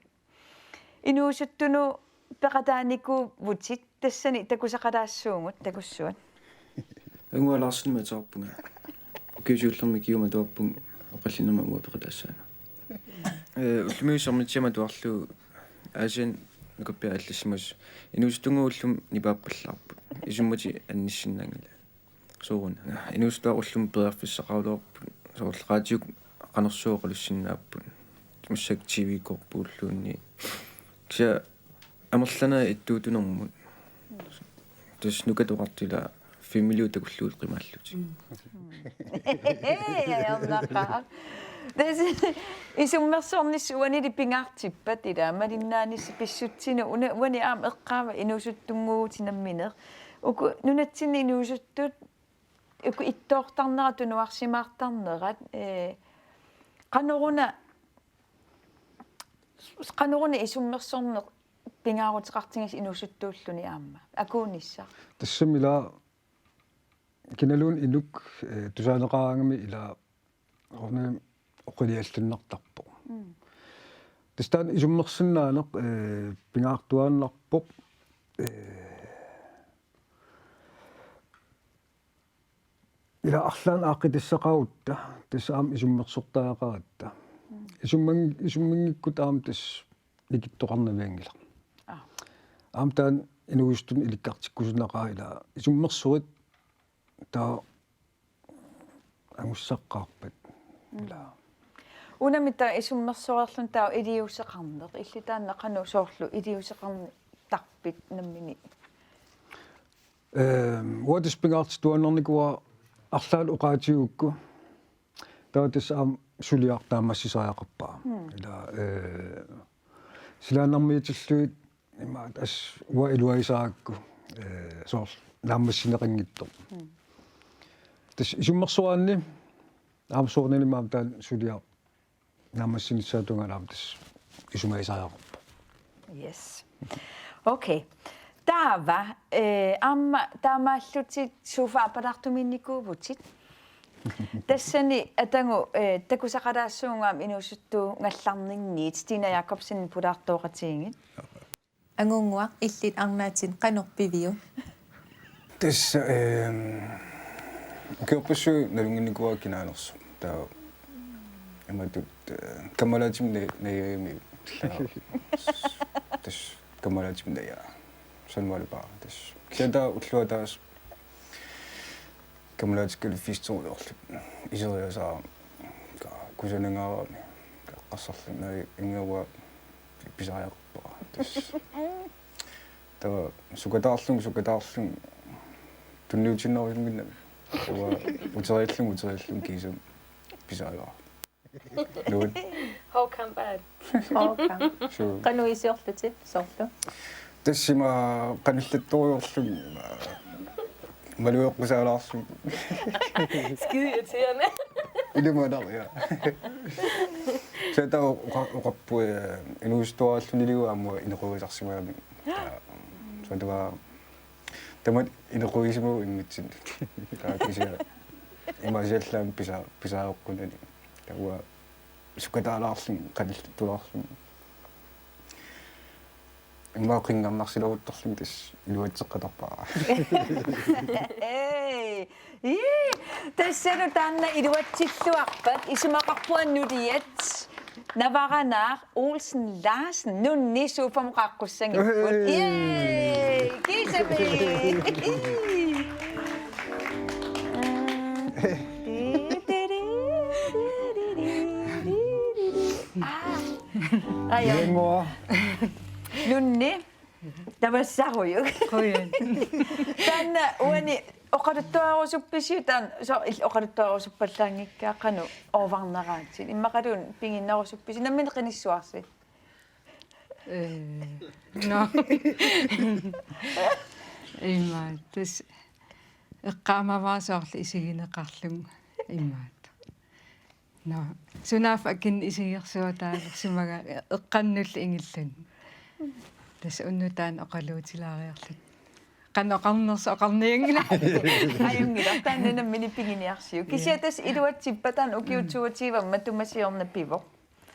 inuusuttunut peqataanikuuvutit, tassani takusaqalaassuugut, takussuat. Anguaq Larsenimik ateqarpunga. Ukiut siullermi kiumatuarpunga oqallinnermut uanga peqataassaanga. Eh, ullumikkut Sermitsiamut atuarlugu Aasianni nukappiaraq allassimasoq inuusuttunnguullumi nipaappallaarput. Isummatit annissinnaanngillat. Sooruna. Inuusuttuaqqat ullumi periarfissaqaraluarput. Soorlu raatiukkut qanorsuaq oqalussinnaapput. Massakkut T V-kkoorput ulluunniit. Kisianni amerlanerit ittuutunermut. Tassa nukattoqartut ila filmiliut takullugit qimaallutik. Mm. Ajornaqaaq. Tassa isummersornissaq uanili pingaartippat ila malinnaanissaq pissutsinut una-, uani aamma eqqaavara inuusuttunnguuvutit nammineq. Uku nunatsinni inuusuttut uku ittoortarnerat tunuarsimaartarnerat, eh, qanoruna, qanoruna isummersorneq pingaaruteqartigisoq inuusuttuulluni aamma akuunissaq. Tassami ila kinaluunniit inuk, eh, tusaaneqaraangami ila ornami oqiliallannartarpoq. Mm. Tassa taanna isummersinnaaneq, eh, pingaartuaannarpoq, eh, ila arlaannik aaqqitassaqarutta, tassa aamma isummersortariaqaratta. Mm. Isumman-, isummanngikkukkit aamma tassa nikittoqarnavianngilaq. Aa. Aamma taanna inuusuttunut ilikkartikkusunnaqaaq ila isummersorit taava angussaqqaarpat. Mm. Ila. Unami taava isummersoreerluni taava iliuuseqarneq. Illit taanna qanoq soorlu iliuuseqartarpit nammineq? Ehm, uanga tassa pingaartittuaannarnikuuara arlaat oqaatigigukku. Taava tassa aamma suliaq naammassisariaqarpara. Mm. Ila, eh, silaannarmiitillugit imaattoq tassa uanga iluarisaarakku, eh, soorlu naammassineqanngitsoq. Mm. Tassa isummersoraanni aamma soorunalimi aamma taanna suliaq naammassinissaata tungaanut aamma tassa isumagisariaqarpoq. Yes. Okay. Taava, eh, aamma taamaallutit Sofa Aapalaartumiinnikuuvutit. Tassani atagu, eh, takusaqalaassuugut aamma inuusuttuugallarninniit, Stina Jakobsen pulaartooqatigiit. Angunnguaq, illit arnaatit qanoq piviuk? Tassa, ehm, ukiorpassuit nalunnginnikuuara kinaanersoq. Taava imatut, eh, kammalaatima na-, najugamiuk. Tassa kammalaatima najugara. Sanmaalipara tassa. Kisianni taava ulloq ataaseq kammalaatikkallit festivalerlutik iseriasaarami. Ka-, kusanangaarami. Ka-, eqqarsarlunga ingerua pisariaqarpara. Tassa. Taava sukataarlunga, sukataarlunga tunniutinnerusunnginnami. Taava uteriillunga, uteriillunga kiisami pisariaqarpara. Nuut. Hård kamp er det. Hård kamp. Suu. Qanoq iliorlutit soorlu? Tassami qanillattorujoorlunga, malugeqqusaalaarlunga. Skide irriterende. Ilumanaq, ja. Kisianni taava oqa-, oqarpunga, eh, inuusuttuarallunilu aamma inoqerisarsimagami. Ja. Kisianni taava tamatta inoqerisimavoq immitsinnut. Taava kisianni imaasiallaamik pisa-, pisariaqarunani. Taava sukataalaarlunga, qanillattoraarlunga. Immaqa qinngarnarsileruttorlunga tassa iluatseqqatarpara. Hey! Ii! Tassalu taanna iluatsilluarpat isumaqarpunga nuliat Navaranaaq Olsen Larsen nunni sofamut qaaqqussanngippat. Hey! Yay! Kiisami! Aa. Ajo. Ilannguaq. Nunni. Tavassarujuk. Qujan. Taanna uani oqaluttuarusuppisiuk taanna so il-, oqaluttuarusuppallaanngikkaa qanoq oorvarneraatit. Immaqaluunniit piginnerusuppisiuk nammineq qinissuarsi. Eh, no. Imaattoq. Eqqaamavara soorlu isigineqarlunga imaattoq. No, sunaaffa akinneq isigersuataalersimagaanni eqqannullu ingilluni. Tassa unnuk taanna oqaluutilaariarluta. Qanoq oqarnersoq oqarnianngilaq. Ajunngilaq, taanna nammineq piginiarsiuk. Kisianni tassa iluatsippat taanna ukiut toogtyve matuma siorna pivoq.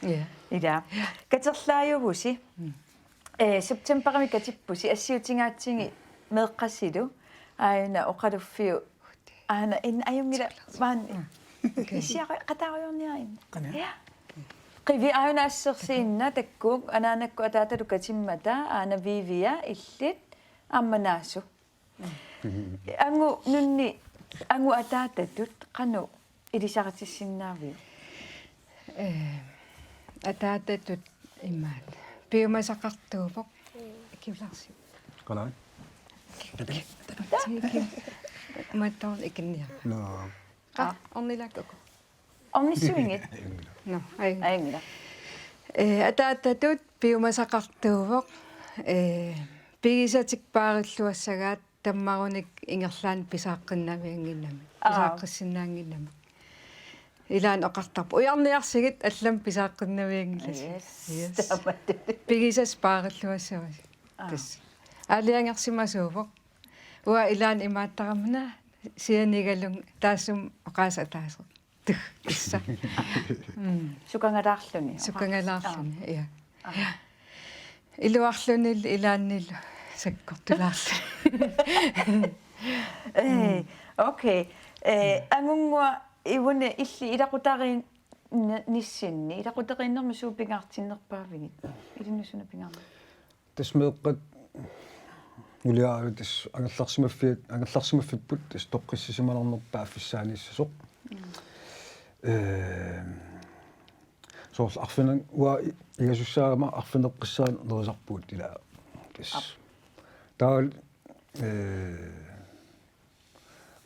Ja. Ila. Katerlaajuvusi. Mm. Eh, septembarimi katippusi, assiutigaatsigit meeqqasilu. Aajuna oqaluffiup. Aana in ajunngilaq vaan. Mm. Okay. Isiara qataarujoorniarina. Qanoq? Ja. Qivi aajuna assersuutiginnginnami taakku, anaanakkut ataatalu katimmata, aana Viviaq illit, aamma Naasu. Angut nunni, angut ataatatut, qanoq ilisaritissinnaaviuk? Eh, ataatatut imaattoq. Piumasaqartuuvoq. Kiularsi. Qalaat. Tiki. Mattoor ikinniara. No. Qa, ornilaakka uku. Ornissuinngilaq. No, ajunngilaq. Ajunngilaq. Eh, ataatatut piumasaqartuuvoq. Eh, pigisatik paarilluassagaat tammarunik ingerlaannaq pisaaqqinnaviannginnamik. Aa. Pisaaqqissinnaannginnamik. Ilaanni oqartarpoq: Ujarniarsigit, allamik pisaaqqinnavianngilasi. Yes. Yes. Taamatut. Pigisatik paarilluassavasi. Aa. Tassa. Aalajangersimasuuvoq. Uanga ilaanni imaattarama sianigalunga taassuma oqaaseq ataaseq. Tuh, tassa. Mm. Sukangalaarluni. Sukangalaarluni, ja. Aa. Iluarluni ilaannilu sakkortulaarluni. Eh, okay. Eh, angunnguaq iuna illit ilaqutariin-, ni-, nissinni, ilaquteriinnermi suut pingaartinnerpaavigit? Ilinnut suna pingaarnerpaat? Tassa meeqqat nuliaraanni tassa angerlarsimaffiat, angerlarsimaffipput tassa toqqissisimanarnerput paaffissaaniissasoq. Mm. Eh, soorlu arfineq-, uanga i-, igasussaagama arfineq-qissaarneq nerisarpugut ilaa. Tassa. Aap. Taava, eh,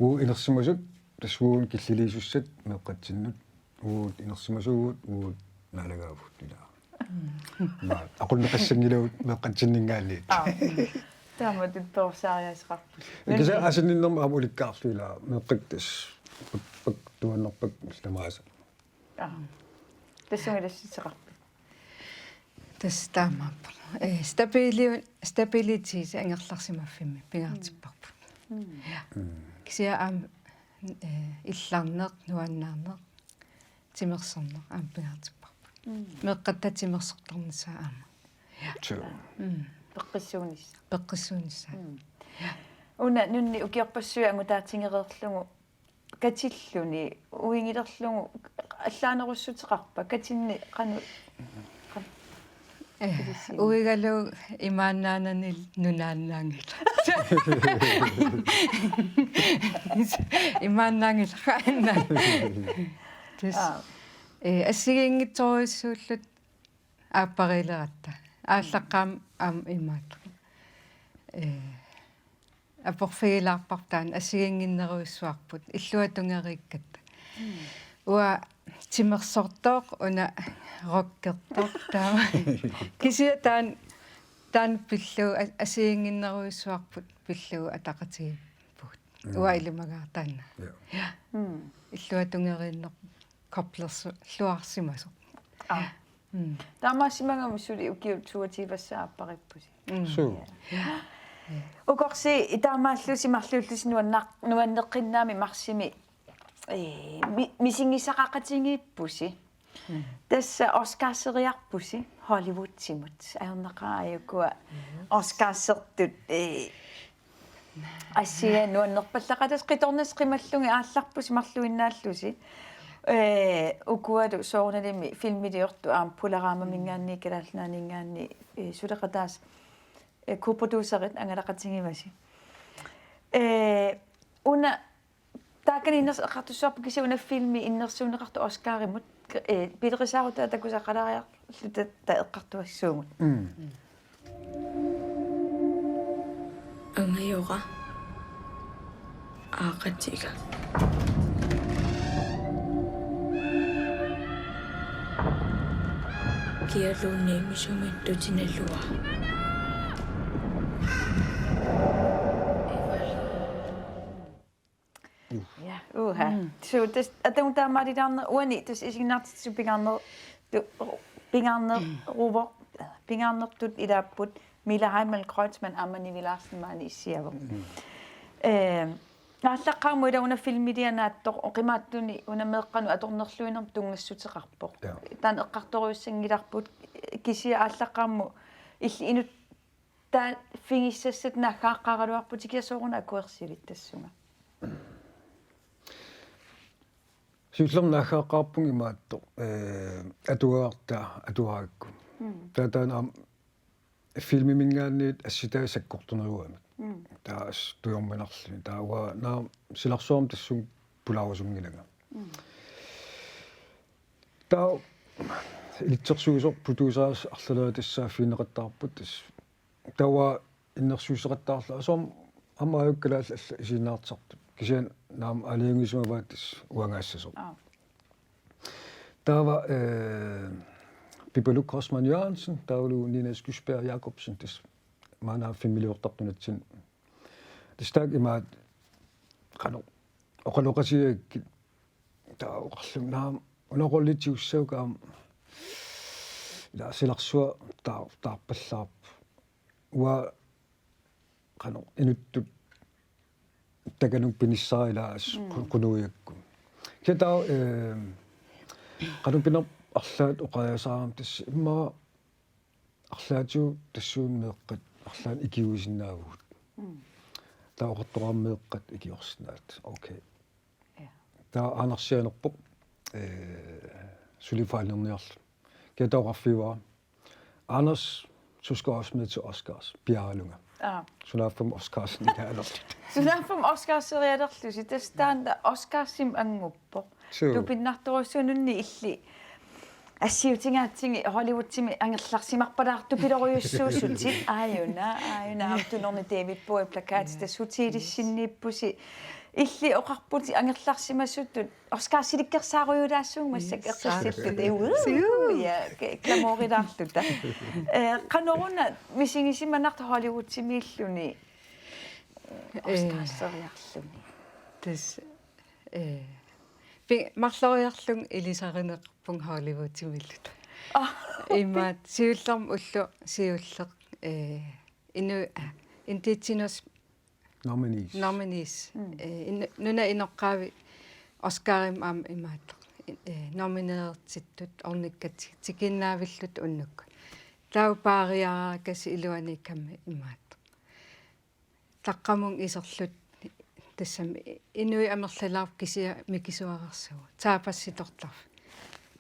uagut inersimasut, tassa uagut killiliisussat meeqqatsinnut, uagut inersimasuuvugut, uagut naalagaavugut ilaa. Mm. Naa, aqunneqassanngilagut meeqqatsinninngaanniit. Aa. Taamatut perorsaariaaseqarpusi. Kisianni asanninnermi aamma ulikkaarlugu ilaa, meeqqat tassa pak-, pak-, tuannerpak tamaasa. Aa. Tassunga ilassutissaqarpit? Tassa taamaappoq. Eh, stabili-, stabilitet angerlarsimaffimmi pingaartipparput. Mm. Ja. Mm. Kisianni aamma, eh, illarneq, nuannaarneq, timersorneq aamma pingaartipparput. Mm. Meeqqatta timersortarnissaat aamma. Ja. Sure. Mm. Peqqissuunissaat. Peqqissuunissaat. Mm. Ja. Una nunni ukiorpassuit angutaatigereerlugu katilluni, uigilerlugu, allaanerussuteqarpa, katinneq qanoq, qanoq? Eh, ilissiin. Uigalugu imaannaanani nunaannaanngilaq. Imaannaanngilaq. Tassa. Aa. Eh, assigiinngitsorujussuulluta aapparileratta. Aallaqqaammut aamma imaattoq. Eh, aporfigilaarparput taanna assigiinnginnerujussuarput illuatungeriikkatta. Mm. Uanga timersortoq, una rockertoq taama. Kisianni taanna, taanna pillugu a-, assigiinnginnerujussuarput pillugu ataqatigiippugut. Mm. Uanga ilimagaara taanna. Ja. Ja. Mm. Illuatungeriinneq koblersu-, -luarsimasoq. Aa. Mm. Taamaassimagami suli ukiut toogtyve-ssaat aapparippusi. Mm. Suu. Ja. Ukorsi taamaallusi marluullusi nuanna-, nuanneqqinnaami marsimi, eh, mi-, misigisaqaqatigiippusi. Mm. Tassa Oscarseriarpusi Hollywoodimut. Ajornaqaaq ukua. Mm. Oscarsertut, eh, assigiinngitsorpallaqaat, tassa qitornassi qimallugit aallarpusi marluinnaallusi. Eh, ukualu soorunalimi filmiliortut aamma Pularaamaminngaanniit, Kalaallit Nunaanninngaanniit, eh, suleqataasut, eh, co-producerit angalaqatigivasi. Eh, una taakani innersoq eqqartussavarput kisianni una filmi innersuunneqartoq Oscarimut, eh, pilerisaarutaa takusaqalaariarluta eqqartuassaagut. Mm. Angajora aaqatiga. Kialuunniit misumit tutinalua. Ja, uha. Mm. Suu, tassa atagu taamaalilaarneq uani tassa isiginnaartitsisut pingaarner-, tu-, pingaarneruvoq, pingaarnertut ilaapput Mila Heilmann Kreutzmann aamma Nivi Larsen maani issiavoq. Mm. Eh, aallaqqaammut ila una filmilianaattoq oqimaattunik una meeqqanut atornerluinermut tunngassuteqarpoq. Ja. Taanna eqqartorujussuanngilarput kisianni aallaqqaammut illit inut- taaffigissassat naaggaaqqaaraluarputit, kisianni sooruna akuersivit tassunga? Siullermik naaggaaqqaarpunga imaattoq, eh, atuagartaa atuarakku. Mm. Taava taanna aamma filmiminngaanniit assitai sakkortunerugamik. Mm. Taava assut tujorminarluni. Taava uanga naamik silarsuarmik tassunga pulaarusunngilanga. Mm. Taava ilitsersuisoq putuusaas arlaleritassaaffigineqattaarput tassa. Taava innersuusseqattaarlunga soorlu aamma aajuku kalaallit allat isiginnaartitsisartut. Kisianni naamik aalajangiusimavaat tassa uangaassasoq. Aap. Taava, eh, Pipaluk Kreutzmann Jørgensen, taavalu Nina Skysberg Jacobsen, tassa maanna filmiliortartut nunatsinni. Tassa taakku imaattoq qanoq oqaloqatigigakkit taava oqarlunga naamik una rollip tigussagukkit aamma ila silarsuaq taa-, taarpallaarpoq. Uanga qanoq inuttut takanut pinissara ila assut Mm. qu-, qunugiakku. Kisianni taava, eh, qanoq pinerpoq arlaat oqariasaarami tassa immaqa arlaatigut tassuuna meeqqat arlaannik ikiuisinnaavugut. Mm. Taava oqartoqarami meeqqat ikiorsinnaavat. Okay. Ja. Taava Aanarsianerpoq, eh, suli fallernniarluni. Kisianni taava oqarfigaara: Anders, du skal også med til Oscars, piaaralunga. Aap. Sunaaffa Oscarsinik alerluta. Sunaaffa Oscarserialerlusi, tassa taanna Oscarsimik annguppoq. Suu. Tupinnartorujussuarnunni illit assiutigaatsigit Hollywoodimi angerlarsimarpalaartupilorujussuusutit. Aajuna, aajuna, aamma tunorni David Bowie plakatit, Ja. Tassa hotelissinniippusi. Illit oqarputit angerlarsimasutut Oscarsilikkersaarujulaassuunga massakkut Yes. Eqqissillutit. Suu. Ja, ke-, glamourilaarluta. Eh, qanoruna misigisimanartoq Hollywoodimiilluni Eh. Oscarseriarluni? Tassa, eh, pi-, marloriarlunga ilisarineqarpunga Hollywoodimiilluta. Ah. Imaattoq siullermik ulloq siulleq, eh, inu-, indigenous Nominees. Nominees. Mm. Eh, in-, nunap inoqqaavi Oscarimut aamma imaattoq. Eh, nomineertittut ornikkat ti-, tikinnaavillugit unnukkut. Taava paariaraakasik iluaniikkami imaattoq. Taqqamunga iserluta tassami inuit amerlalaarput kisianni mikisuararsuugut. Taapassitortarfik.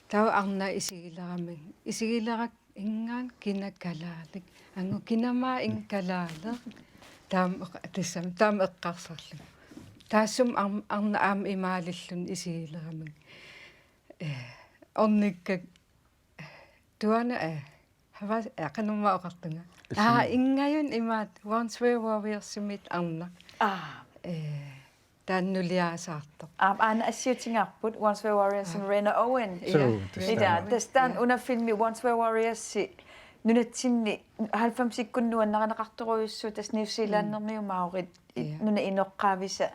Taava arnaq isigilerami. Isigilerak ingaanni kina kalaaleq. Angu kinama inga kalaaleq. Taama eq-, tassami, taama eqqarsarlunga. Taassuma arm-, arnaq aamma imaalilluni isigilerami. Eh, ornikkakka tuana, eh, hava, eh, qanormaa oqartunga. Aa, Isimi. Ingajuna imaattoq Once Were Warriorsimit arnaq. Aa. Eh, taanna nuliaasaartoq. Aap, aana assiutigaarput, Once Were Warriors and Aa. Rena Owen. Suu, Ja. Tassa Ila, taanna. Tassa taanna Ja. Una filmi Once Were Warriors nunatsinni halvfemsikkunni nuannarineqartorujussuuvoq, tassa New Zealandimi Mm. Maorit i-, Ja. nunap inoqqaavisa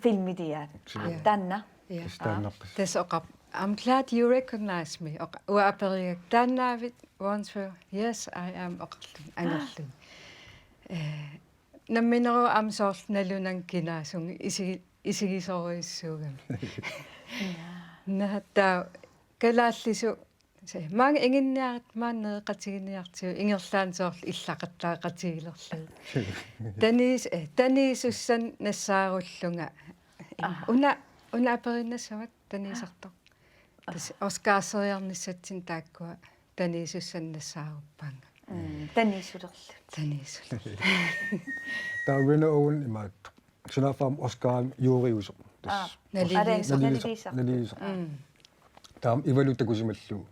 filmiliaat. Suu. Aap, Ja. Taanna. Ja. Tassa taannarpasi. Tassa oqarpoq: "I'm glad you recognize me." Oqa-, uanga aperigakku: "Taannaavit Once Were?" "Yes, I am," oqarlunga, angerlunga. Eh, nammineq aamma soorlu nalunanngilaq kinaasunga isigi-, isigisorujussuugami. Ja. Naa taava kalaallisut se-, maanga inginniarutta maani nereqatiginiartigu ingerlaannaq soorlu illaqattaaqatigilerlugu. Taniis-, eh, taniisussanik nassaarullunga. Aa. Una, una aperiinnassavat taniisartoq. Aa. Tassa Oscarseriarnissatsinnut taakkua taniisussanik nassaaruppaannga. Mm, taniisulerluta. Taniisulerluta. Taava Rena Owen imaattoq. Sunaaffa aamma Oscarimut juryusoq. Tassa. Aa. Naliliisoq. Naliliisoq. Naliliisoq. Naliliisoq. Mm. Taava Ivalu takusimallugu.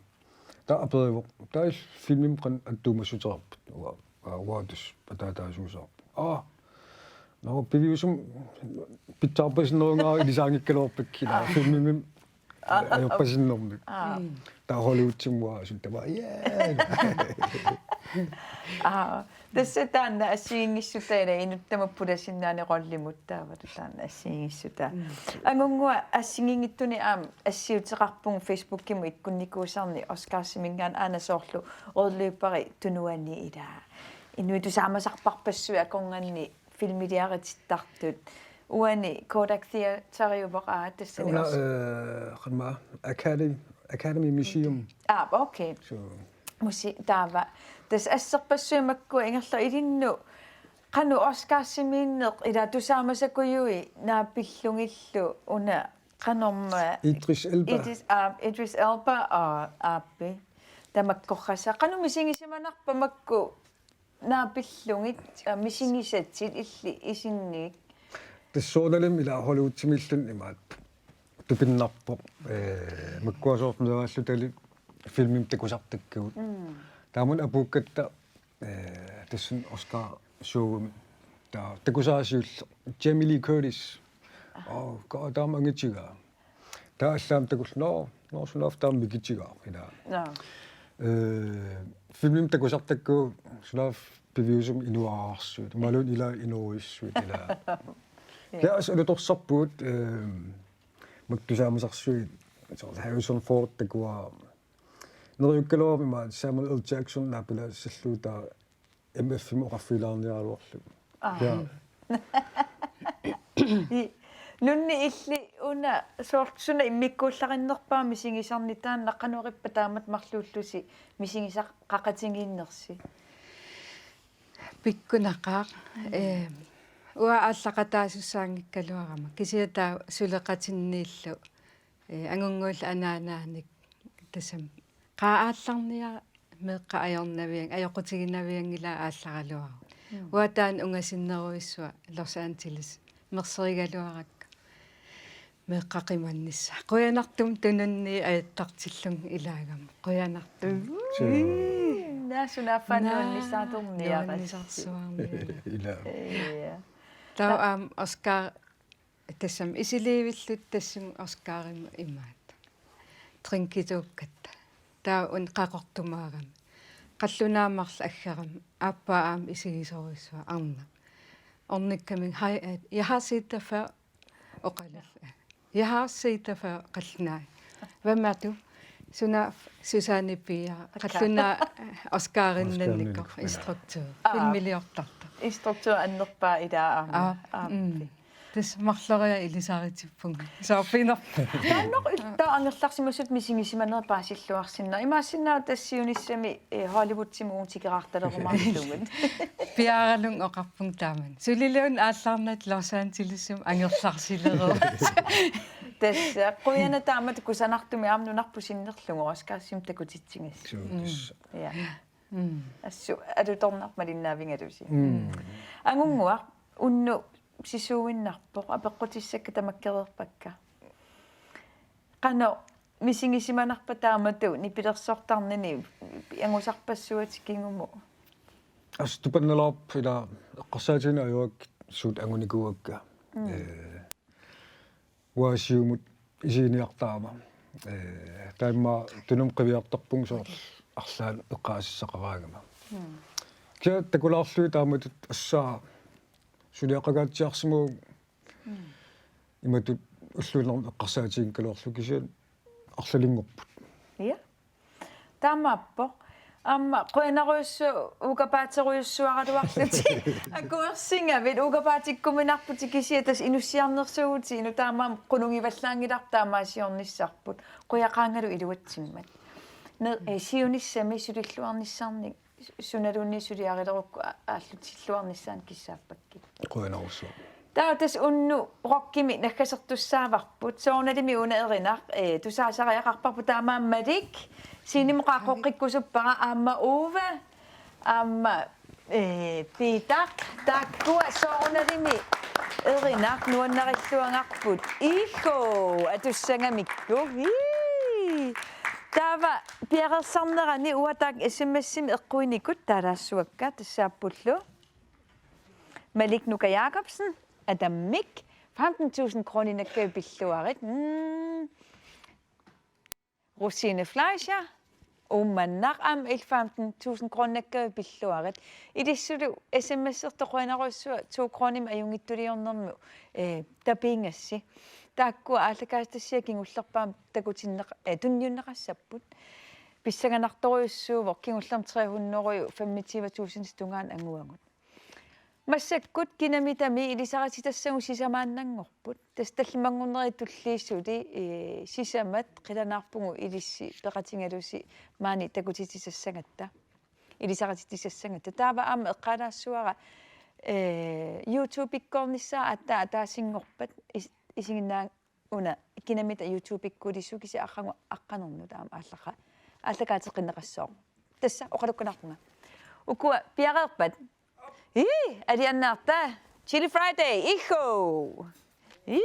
Taava aperivoq: "Taava filmimut qanoq attuumassuteqarpit?" Uanga, aa, uanga tassa ataataasuusaarpoq. Aa. Nå, piviusumik pitsaarpasinnerungaarput ilisaanngikkaluarpakka ila. Aa. Filmimi Ajorpasinnermik. Aa. Taava Hollywoodimut aasut tamaat. Yeah. Aa, tassa taanna assigiinngissutaat ila inuttama pulasinnaanera rollimut taava taanna assigiinngissutaat. Mm. Angunnguaq assigiinngitsunik aamma assiuteqarpugut Facebookimut ikkunnikuusarnik Oscarsiminngaanniit aana soorlu rødløberi tunuani ila. Inuit tusaamasarparpassuit akornanni filmiliaritittartut. Uani Kodak Theateriuvoq aa tassani. Una, os- eh, qanma Academy, Academy Museum. Aa, okay. So. Musi taava. Tassa asserpassuit makku ingerlaannaq ilinnut qanoq Oscarsimiinneq ila tusaamasakujuit naapillugillu una qanormaa Idris Elba. Idris, aa, Idris Elba aa, aappi. Tamakkorpassuit. Qanoq misigisimanarpa makku naapillugit, aa, misigisatit illit isinnigit? Tassa soorunalimi ila Hollywoodimiilluni imaattoq tupinnarpoq, eh, makkua soorlu meeraallutali filmimik takusartakkagut. Mm. Taamani apuukkatta, eh, tassani Oscar showroomi. Taava takusaasiulleq Jamie Lee Curtis. Aha. Aa, ka-, taama angitigaa. Taava allaammi takullugu, nå, nå, sunaaffa taama mikitigaaq, ila. Nå. Eh, filmimik takusartakkagut sunaaffa piviusumik inuararsuit, imaluunniit ila inuuissuit, ila. Ja. Ja, assut alutorsarpugut, eh, makku tusaamasarsuit, soorlu Harrison Ford takuara. Neriukkaluarami imaattoq Samuel L. Jackson naapilaassallugit taava M F-imut oqarfigilaarniaraluarlugu. Aa. Ja. I-, nunni illit una soorlu suna immikkuullarinnerpaaq misigisarnik taanna qanoq ippa taamatut marluullusi misigisaqaqatigiinnersi? Pikkunaqaaq. Mm. Eh, uanga aallaqataasussaanngikkaluarama. Kisianni taava suleqatinniillu. Eh, angunnguillu anaanaanik tassami. Qaa aallarniaruk meeqqat ajornavianng-, ajoqutiginavianngilaat aallaraluarutta. Mm. Uanga taanna ungasinnerujussuaq Los Angeles. Merserigaluarakku. Meeqqat qimannissaat. Qujanartumik tununni ajattartillunga ilaagama. Qujanartumik. Mm. Suu. Naa sunaaffa Naa nuannisaatorniarassi. Nuannisarsuarniarassi. Ila. Ja. Taava Ta- aamma Oscar tassami isiliivilluta tassami Oscarimut imaattoq. Drinkituukkatta. Taava una qaqortumaarami. Qallunaat marluk aggerami. Aappaa aamma isigisorujussuaq arnaq. Ornikkamiuk, hej, eh, jeg har set dig før. Oqalul. Jeg har set dig før, qallunaat. Hvem er du? Sunaaffa Susanne Bier. Qallunaat, eh, Oscarinnannikkoq. Oscarinnannikkoq, ja. Instruktør. Aa. Filmiliortartoq. Instruktør annerpaaq ila aamma. Aa, aamma. Mm. Tassa marloriarlunga ilisaritipput. Soorpinerpa. Taanna iltaa angerlarsimasutut misigisimanerit paasilluarsinnaapput. Imaassinnaavoq tassa siunissami, eh, Hollywoodimut tikeraartalerumaartumut. Piaaralunga oqarpunga taamani. Suliluunniit aallarnatik Los Angelesimi angerlarsileruuvutit. Tassa qujanaq taamatut kusanartumik aamma nunarput sinnerlugu Oscarsimut takutitsigassat. Suu, mm, tassa. Ja. Mm. Assut alutornarpoq malinnaavigalusi. Mm. Angunnguaq, unnuk sisuuinnarpoq, apeqqutissakka tamakkereerpakka. Qanoq misigisimanarpa taamatut nipilersortarnini angusarpassuatit kingumut? Assut tupannalaarpoq ila eqqarsaatigineq ajorakkit suut angunikuuakka. Mm. Eh, uanga Siumut isiginiartarama. Eh, taamaammat Tunumut qiviartorpunga soorlu arlaannik eqqaasissaqaraangama. Mm. Kisianni takulaarlugit taamatut assaa suliaqangaatsiarsimavunga. Mm. Imatut ulluinnarni eqqarsaatiginngikkaluarlugu kisianni arlalinngorput. Ja. Taamaappoq. Aamma qujanarujussuaq uukapaaterujussuaraluarlutit. Akuersingavit uukapaatikkuminarputit kisianni tassa inussiarnersuuvutit inuk taamaammat qunugivallaanngilarput taamaasiornissarput. Qujaqaangalu iluatsimmat. Ne-, eh, siunissami sulilluarnissaannik sunaluunniit suliarilerukku a-, aallutilluarnissaannik kissaappakkit. Qujanarsuaq. Taava tassa unnuk rockimi naggasertussaavarput. Soorunalimi una erinaq, eh, tusaasariaqarparput taamaammat Malik. Scenemut qaaqquqqikkusuppara aamma Uwe. Aamma, eh, Peter. Taakkua soorunalimi erinaq nuannarilluagarput. Iho, atussagamikku. Ii. Taava piareersarnerani uattaaq S M S-imi eqquinikut taalaassuakka tassaappullu. Malik Nuka Jakobsen, Adam Mik, femten tusind kroner nakkavi pilluarit. Mm. Rosine Fleischer, Uummannaq aamma L femten tusind kronekkavit pilluarit. Ilissulu S M S-ertoq qujanarsuaq to kronimik ajunngitsuliornermut, eh, tapiigassi. Taakkua aallakaatitassiaq kingullerpaamik takutinneq-, eh, tunniunneqassapput. Pissanganartorujussuuvoq kingullermik tre hundrede femogtyve tusind tungaanut anguagut. Massakkut kinamitami ilisarititassagut sisamaannanngorput. Tassa tallimanngornerit tulliit suli, eh, sisamat qilanaarpugut ilissi peqatigalusi maani takutitsitassagatta. Ilisarititissassagatta. Taava aamma eqqaalaassavara, eh, YouTube-ikkoornissaa aatsaat ataasinngorpat is-, isiginnaa- una kinamita YouTube-ikkuulissuusi arragu aqqanernut aamma aallaqa-, aallakaateqqinneqassooq. Tassa oqalukkaluarpunga. Ukua piareerpat. Ii, alianaarta. Chili Friday, iho. Ii.